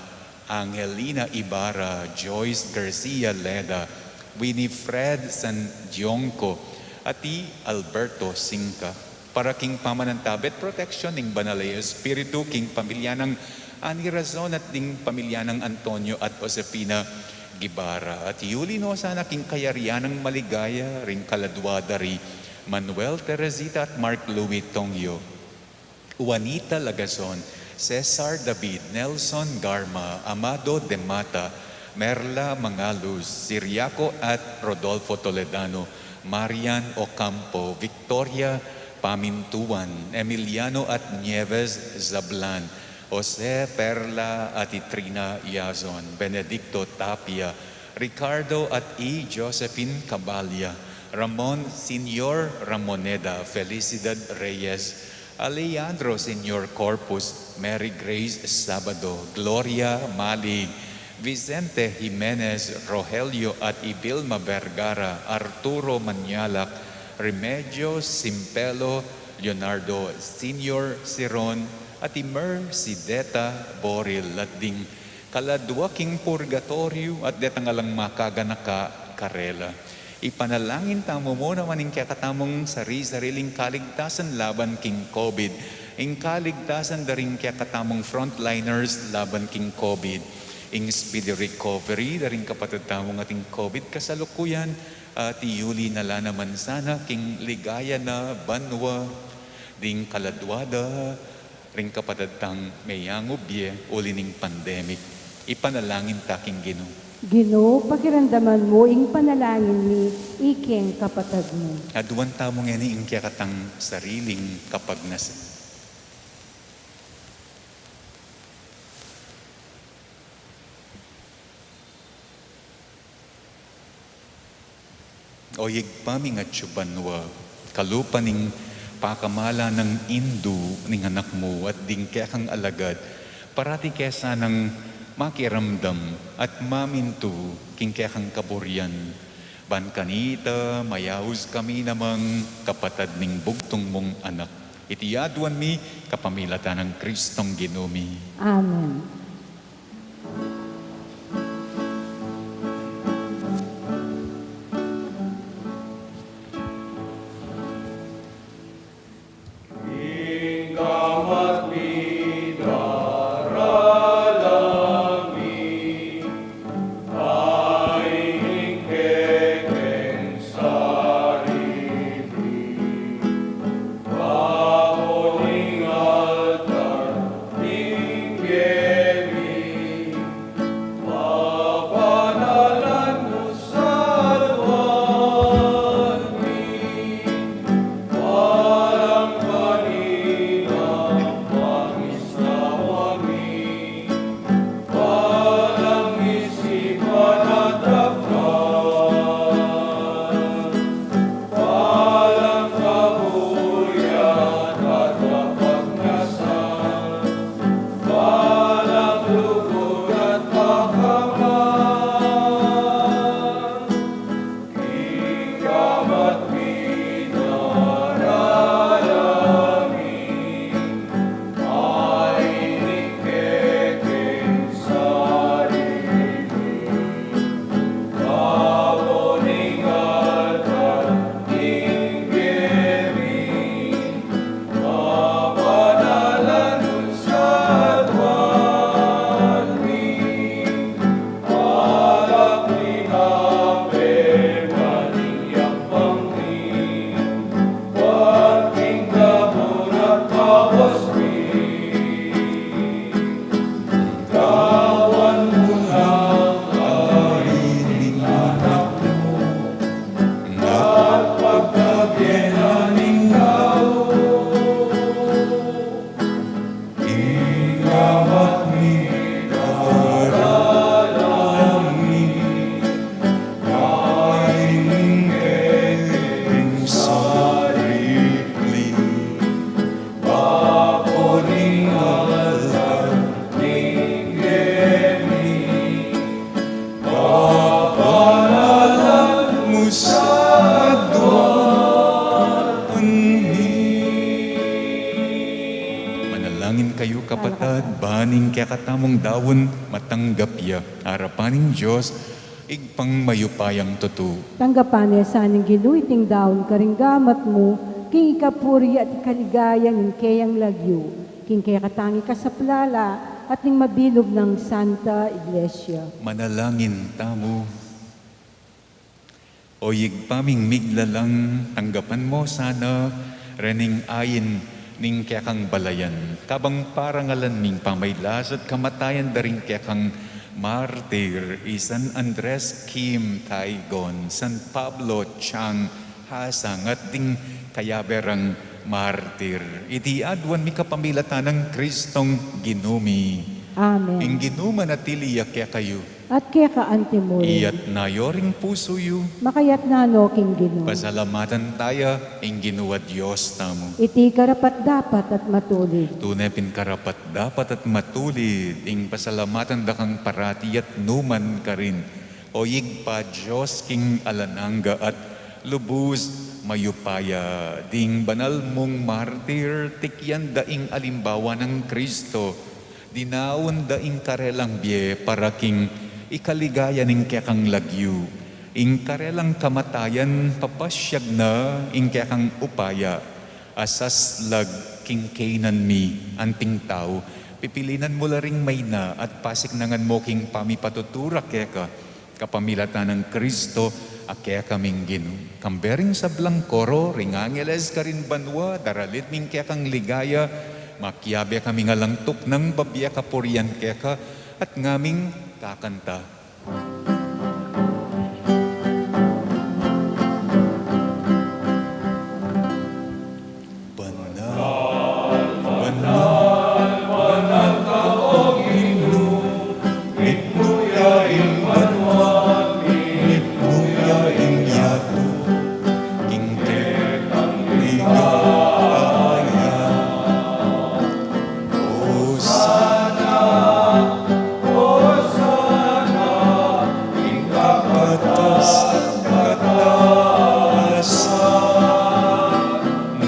Angelina Ibarra, Joyce Garcia Leda, Winifred San Dionco, at i Alberto Singca. Para king pamanantabe at proteksyon ning Banal a Espiritu, king pamilya nang Ani Razon at ding pamilya nang Antonio at Josefina Guevara. At yuli no sana king kayarian nang maligaya, ring kaladwa da ri Manuel Teresita at Mark Louis Tongyo, Juanita Lagazon, Cesar David, Nelson Garma, Amado de Mata, Merla Mangalus, Siriaco at Rodolfo Toledano, Marian Ocampo, Victoria Pamintuan, Emiliano at Nieves Zablan, Jose Perla at Trina Yazon, Benedicto Tapia, Ricardo at i Josephine Cabalia, Ramon Senior Ramoneda, Felicidad Reyes, Alejandro Senior Corpus, Mary Grace Sabado, Gloria Mali, Vicente Jimenez, Rogelio at Ibilma Vergara, Arturo Mañalac, Remedios Simpelo, Leonardo Senior Siron, at i Mercedeta Boril, at ding kaladwa king purgatoryu, at detang alang makaganaka karela. Ipanalangin tamu mu naman ing kekatamung sari-sariling kaligtasan laban king COVID, ing kaligtasan da ring kekatamung frontliners laban king COVID, ing speedy recovery da ring kapatad tamung ating COVID kasalukuyan, at iyuli na la naman sana king ligaya na banua, ding kaladwa da ring kapatad tang meyangu bie uli ning pandemic. Ipanalangin ta king Ginu. Ginu, pakiramdaman mu ing panalangin mi, ikeng kapatad mu. Aduan tamu ngeni ing kekatang sariling kapagnasan. O Ibpa ming atsu banua, kalupa ning pakamalan nang indu ning Anak mu at ding kekang alagad, parati ke sanang makiramdam at mamintu king kekang kaburian. Ban kanita, mayaus kami namang kapatad ning bugtung mung Anak. Iti aduan mi kapamilatan nang Kristong Ginu mi. Amen. kekatamung daun matanggap ya, arapan ning Dios, Ibpang mayupayang tutu. Tanggapan na sa ning Ginu iting daun karing gamat mu, king ikapuri at ikaligaya ning keyang lagyu, king kekatang ikasaplala at ning mabilug nang Santa Iglesia. Manalangin tamu. O Ibpa ming miglalang, tanggapan mo sana rening ain ning kekang balayan, kabang parangalan ming pamailas at kamatayan da ring kekang martir, i San Andres Kim Taygon, San Pablo Chang Hasang, at ding kayabe rang martir. Iti aduan mi kapamilatan nang Kristong Ginu mi. Amen. Ing Ginu manatili ya kekayu. At keka antimurin. Iyatas yu ring pusu yu. Makayatas no king Ginu. Pasalamatan taya ing Ginu a Dios tamu. Iti karapat-dapat at matulid. Tune pin karapat-dapat at matulid ing pasalamatan da kang parati at nukarin man, O Ibpa, Dios king alang angga at lubus mayupaya. Ding banal mung martir, tikyan da ing alimbawa nang Kristo, dinaun da ing karelang bie para king ikaligaya ning kekang lagyu. Ing karelang kamatayan papasyag na ing kekang upaya a saslag king kaynan mi anting tau. Pipilinan mu la ring mayna at pasiknangan mu king pamipatutu ra keka, kapamilatan nang Kristo a kekaming Ginu. Kambe ring sablang koro ring angeles karin banua, daralit ming kekang ligaya, makiabe kaming alang tuknang babie kapurian keka, at ngaming kakanta. Banal, banal, banal ka, O Ginu, mitmu ya ing banua, mitmu ya ing yatu, king kekang ligaya. Hosana, Hosana, ing kakatas-katasan.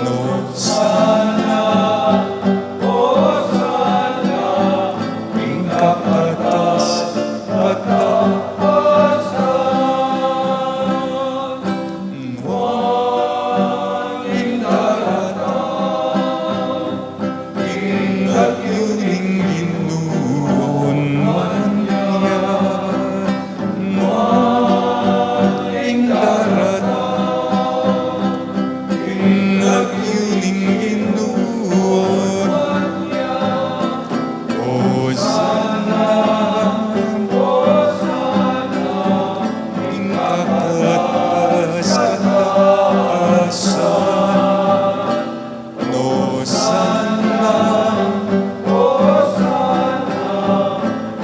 Hosana, Hosana, ing kakatas-katasan. Nuan ing daratang king lagyu ning Ginu, nuan ya. Nuan ing daratang king lagyu ning Ginu, nuan ya. Hosana, Hosana, ing kakatas-katasan. Hosana, Hosana,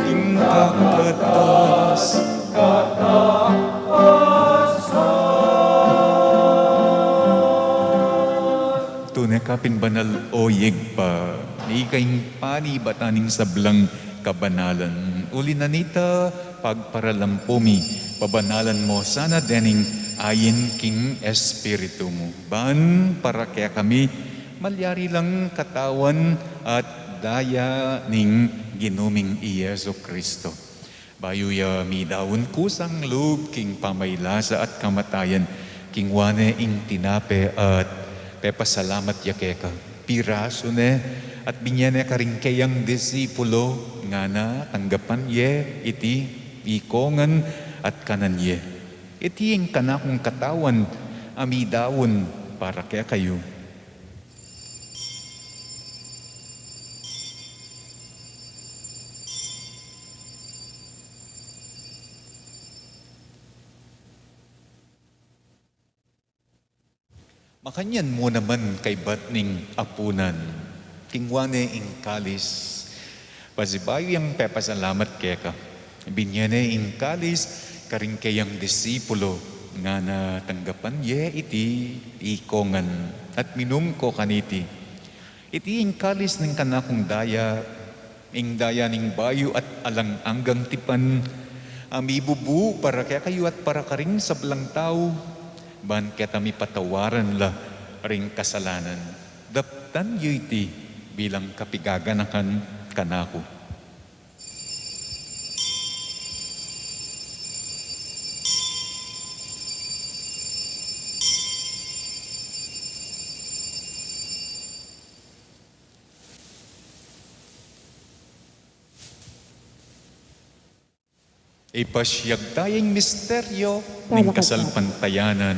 ing kakatas-katasan. Tune ka pin banal, O Ibpa, ika ing panibatan ning sablang kabanalan. Uli na nita, pagparalampu mi, pabanalan mo sana dening ain king Espiritu mu. Ban para kekami, malyari lang katawan at daya ning Ginu ming i Jesu Cristo. Bayu ya midaun kusang lub king pamailasa at kamatayan, kinua ne ing tinape at pepasalamat ya keka, pirasu ne at binye ne karing keyang disipulo, ngana, tanggapan ye iti ikongan at kanan ye. Iti ing kanakung katawan a midaun para kekayu. Makanyan mu naman kaybat ning apunan, kinua ne ing kalis, pasibayu yang pepasalamat keka, binye ne ing kalis karing keyang disipulo, ngana, tanggapan ye iti ikongan at minum ko kaniti. Iti ing kalis ning kanakung daya, ing daya ning bayu at alang anggang tipan, a mibubu para kekayu at para karing sablang tau, ban keta mipatawaran la ring kasalanan. Daptan yu iti bilang kapigaganakan kanaku. Ipasiag ta ing misteryo ning kasalpantayanan.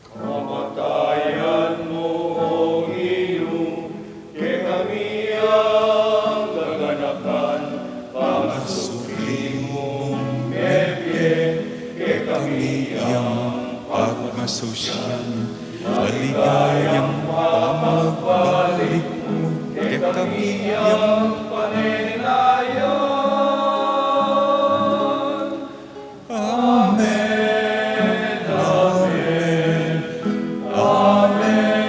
Kamatayan mu, O Ginu, kekami yang gaganakan, pangasubli mung mebie, kekami yang pagmasusian, maligayang pamagbalik mu, kekami yang panenaya. Amen, amen, amen.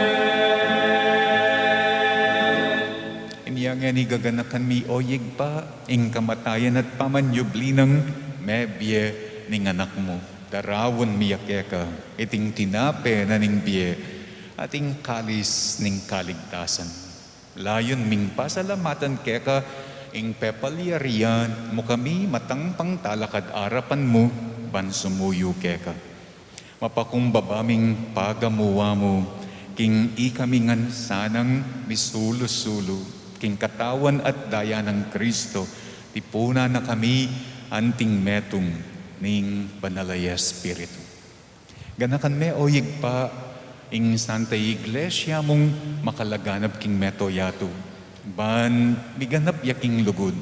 Inya ngeni gaganakan mi, o Ibpa, ing kamatayan at pamanyubli nang mebie ning Anak mu. Daraun mi ya keka iting tinape na ning bie at ing kalis ning kaligtasan. Layun ming pasalamatan keka ing pepalyarian mu kami matang pangtalakad arapan mu ban sumuyu keka. Mapakumbaba ming pagamuan mu king ikami ngan sanang misulu-sulu king katawan at daya nang Kristo, tipunan na kami anting metung ning Banal a Espiritu. Ganakan me, o Ibpa, ing Santa Iglesia mung makalaganap king mabilug a yatu, ban miganap ya king lugud,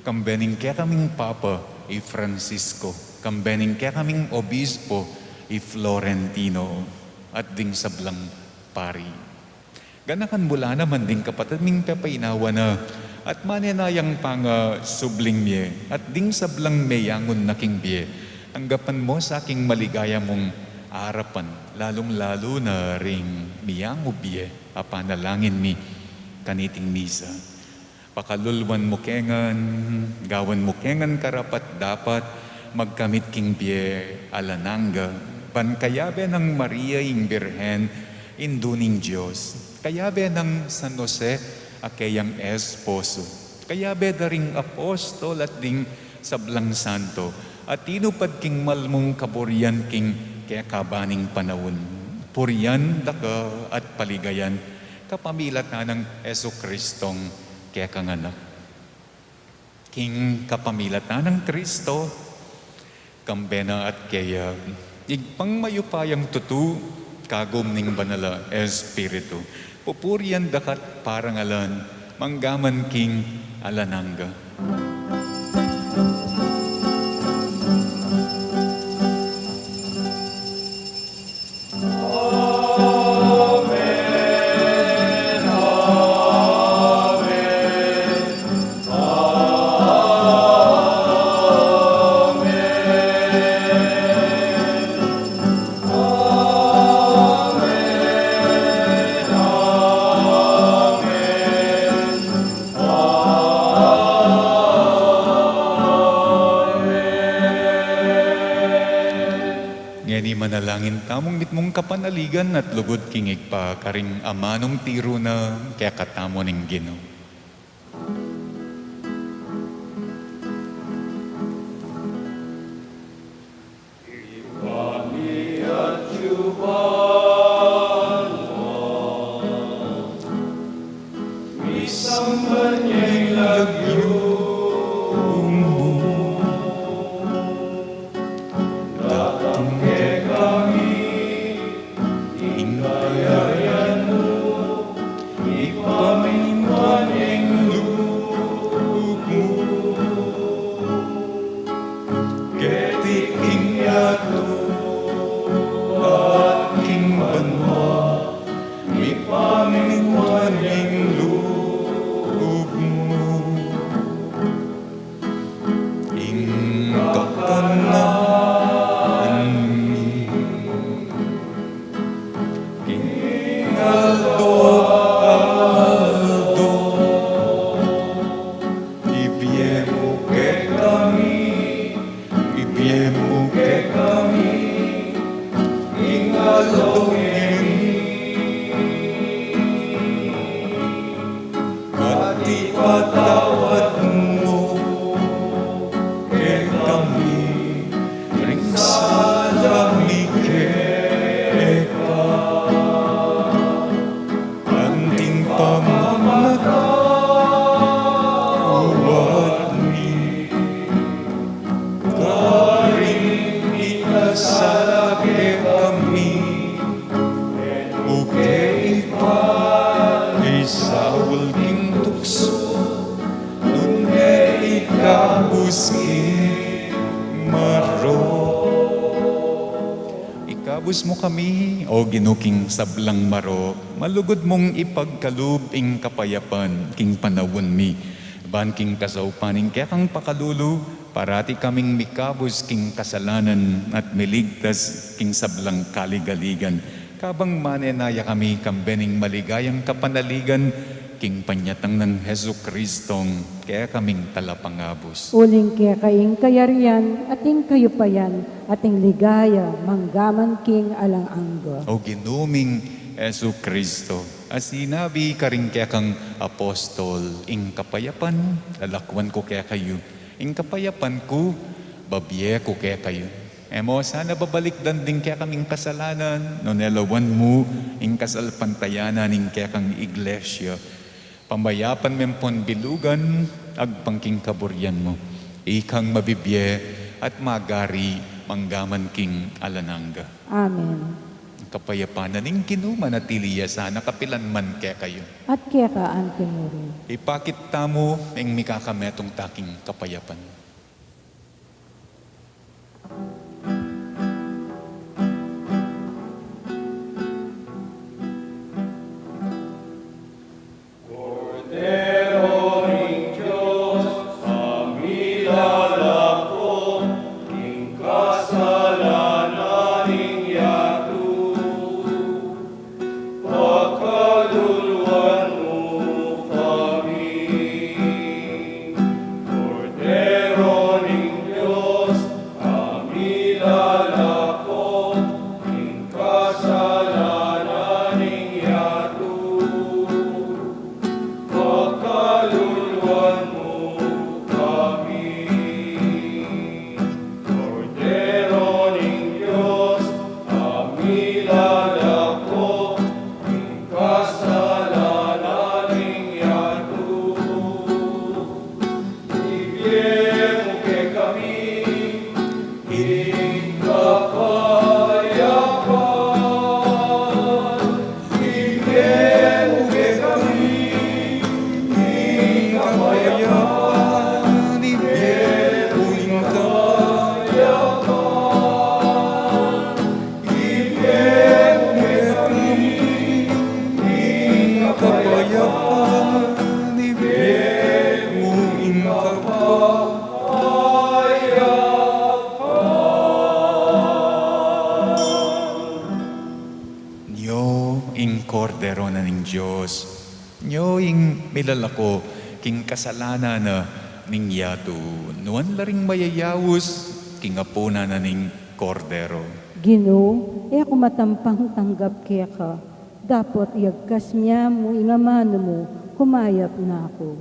kambe ning kekaming Papa, i Francisco, kambe ning kekaming Obispo, i Florentino, at ding sablang pari. Ganakan mu la naman ding kapatad ming pepainawa na at manenayang pangasubling mie, at ding sablang meyangun na king bie, tanggapan mu sa king maligaya mung arapan, lalung-lalu na ring miyangu bie a panalangin mi kaniting misa. Pakalulwan mu ke ngan, gawan mu ke ngan karapat-dapat magkamit king bie alang angga, ban kayabe nang Maria ing Birhen, Indu ning Dios, kayabe nang San Jose a keyang esposo, kayabe da ring apostol at ding sablang santo a tinupad king mal mung kaburian king kekaban ning panaun, purian da ka at paligayan kapamilatan nang Jesucristong kekang Anak. King kapamilatan nang Kristo, kambe na at keya, Ibpang mayupayang tutu, kagum ning Banal a Espiritu, pupurian da ka at parangalan, mangga man king alang angga. Ngeni manalangin tamung mitmung kapanaligan at lugud king Ibpa, karing amanung tiru na kekatamu ning Ginu. Ikabus mu kami, O Ginu, king sablang marok, malugud mung ipagkalub ing kapayapan king panaun mi. Ban king kasaupan ning kekang pakalulu, parati kaming mikabus king kasalanan at miligtas king sablang kaligaligan. Kabang manenaya kami kambe ning maligayang kapanaligan, king panyatang nang Jesucristong kekaming talapangabus. Uling keka ing kayarian, at ing kayupayan, at ing ligaya, manggaman king alang angga. O Ginu ming Jesucristo, a sinabi karing kekang apostol, ing kapayapan lalakwan ku kekayu, ing kapayapan ku babie ku kekayu. E mu sana babalikdan ding kekaming kasalanan, nune lawan mu ing kasalpantayanan ning kekang iglesia. Pamayapan me pon bilugan agpang king kaburian mu. Ikang mabibie at magari manggaman king alang angga. Amen. Kapayapan na ning Ginu manatili ya sana kapilan man kekayu. At keka antimurin. Ipakit tamu ing mikakametung ta king kapayapan. Kordero ning Dios, a milalako king kasalanan ning yatu. Pakaluluan mu kami, Kordero ning Dios, a milalako king kasalanan ning yatu. Pakaluluan mu kami, Kordero ning Dios, a milalako king kasalanan ning yatu. Ibie mu kekami ing kapayapan. Ibie mu kekami ing kapayapan. Ibie mu ing kapayapan. Ibie mu kekami ing kapayapan. Ibie mu ing kapayapan. Nyo ing Kordero na ning Dios. Nyo ing milalako king kasalanan na ning yatu. Nuan la ring mayayaus king apunan na ning Kordero. Ginu, e ku matampang tanggap keka, dapot iyagkas me mu ing amanu mu, kumayap na ku.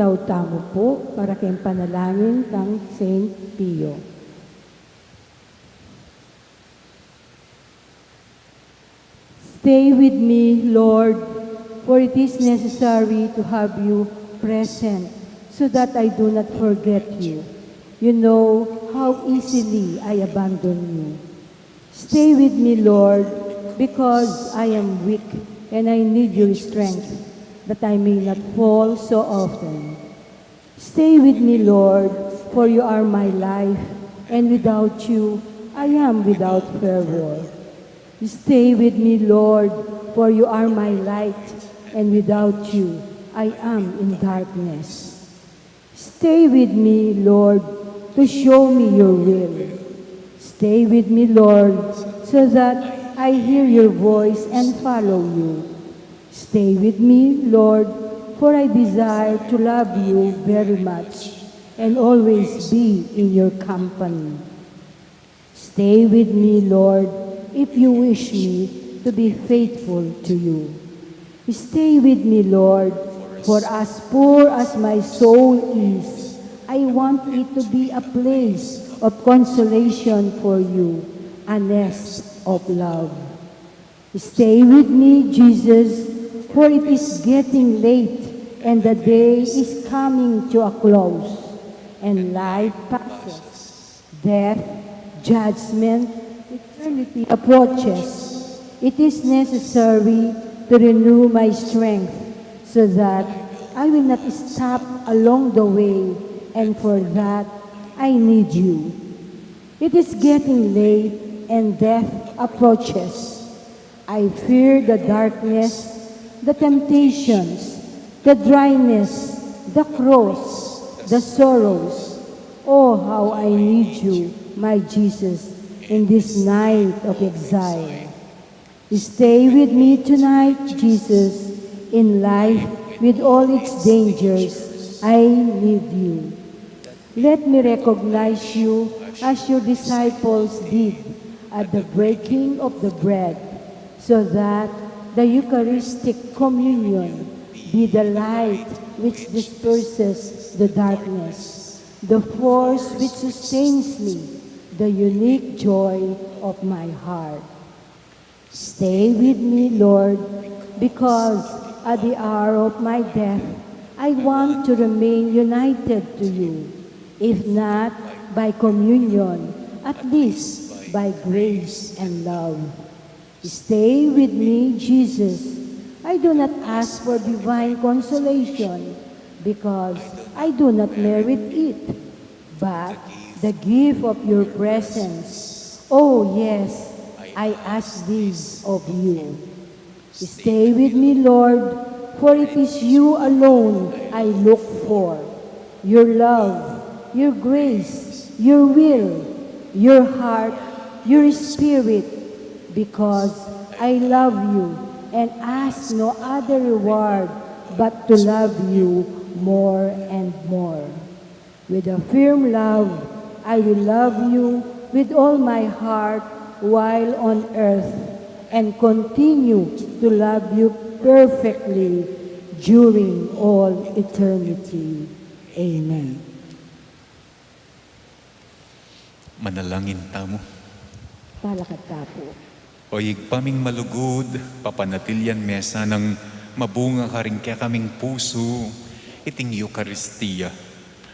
Daud tamu pu para king panalangin kang Saint Pio. Stay with me, Lord, for it is necessary to have you present so that I do not forget you. You know how easily I abandon you. Stay with me, Lord, because I am weak and I need your strength, that I may not fall so often. Stay with me, Lord, for you are my life, and without you I am without fervor. Stay with me, Lord, for you are my light, and without you I am in darkness. Stay with me, Lord, to show me your will. Stay with me, Lord, so that I hear your voice and follow you. Stay with me, Lord, for I desire to love you very much and always be in your company. Stay with me, Lord, if you wish me to be faithful to you. Stay with me, Lord, for as poor as my soul is, I want it to be a place of consolation for you, a nest of love. Stay with me, Jesus, for it is getting late and the day is coming to a close, and life passes. Death, judgment, eternity approaches. It is necessary to renew my strength so that I will not stop along the way, and for that I need you. It is getting late and death approaches. I fear the darkness, the temptations, the dryness, the cross, the sorrows. Oh, how I need you, my Jesus, in this night of exile. Stay with me tonight, Jesus, in life with all its dangers. I need you. Let me recognize you as your disciples did at the breaking of the bread, so that the Eucharistic communion be the light which disperses the darkness, the force which sustains me, the unique joy of my heart. Stay with me, Lord, because at the hour of my death, I want to remain united to you, if not by communion, at least by grace and love. Stay with me, Jesus. I do not ask for divine consolation, because I do not merit it, but the gift of your presence. Oh, yes, I ask this of you. Stay with me, Lord, for it is you alone I look for. Your love, your grace, your will, your heart, your spirit, because I love you and ask no other reward but to love you more and more. With a firm love, I will love you with all my heart while on earth and continue to love you perfectly during all eternity. Amen. Manalangin tamu. Talakad ta pu. O Ibpa ming malugud, papanatilian me sanang mabunga karing kekaming pusu iting Eukaristia.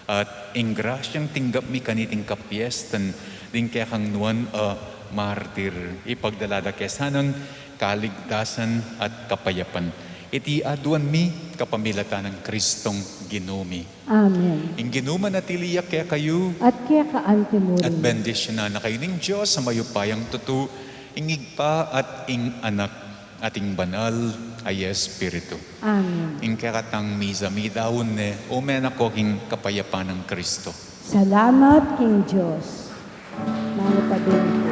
At ing grasyang tinggap mi kaniting kapiestan ding kekang nuan a martir, ipagdala da ke sanang kaligtasan at kapayapan. Iti aduan mi kapamilatan nang Kristong Ginu mi. Amen. Ing Ginu manatili ya kekayu. At keka antimurin. At bendisyunan na kayu ning Dios a mayupayang tutu, ing Ibpa at ing Anak at ing Banal a Espiritu. Amen. Ing kekatang misa midaun ne, ume na ko king kapayapan nang Kristo. Salamat king Dios. Mano pa din.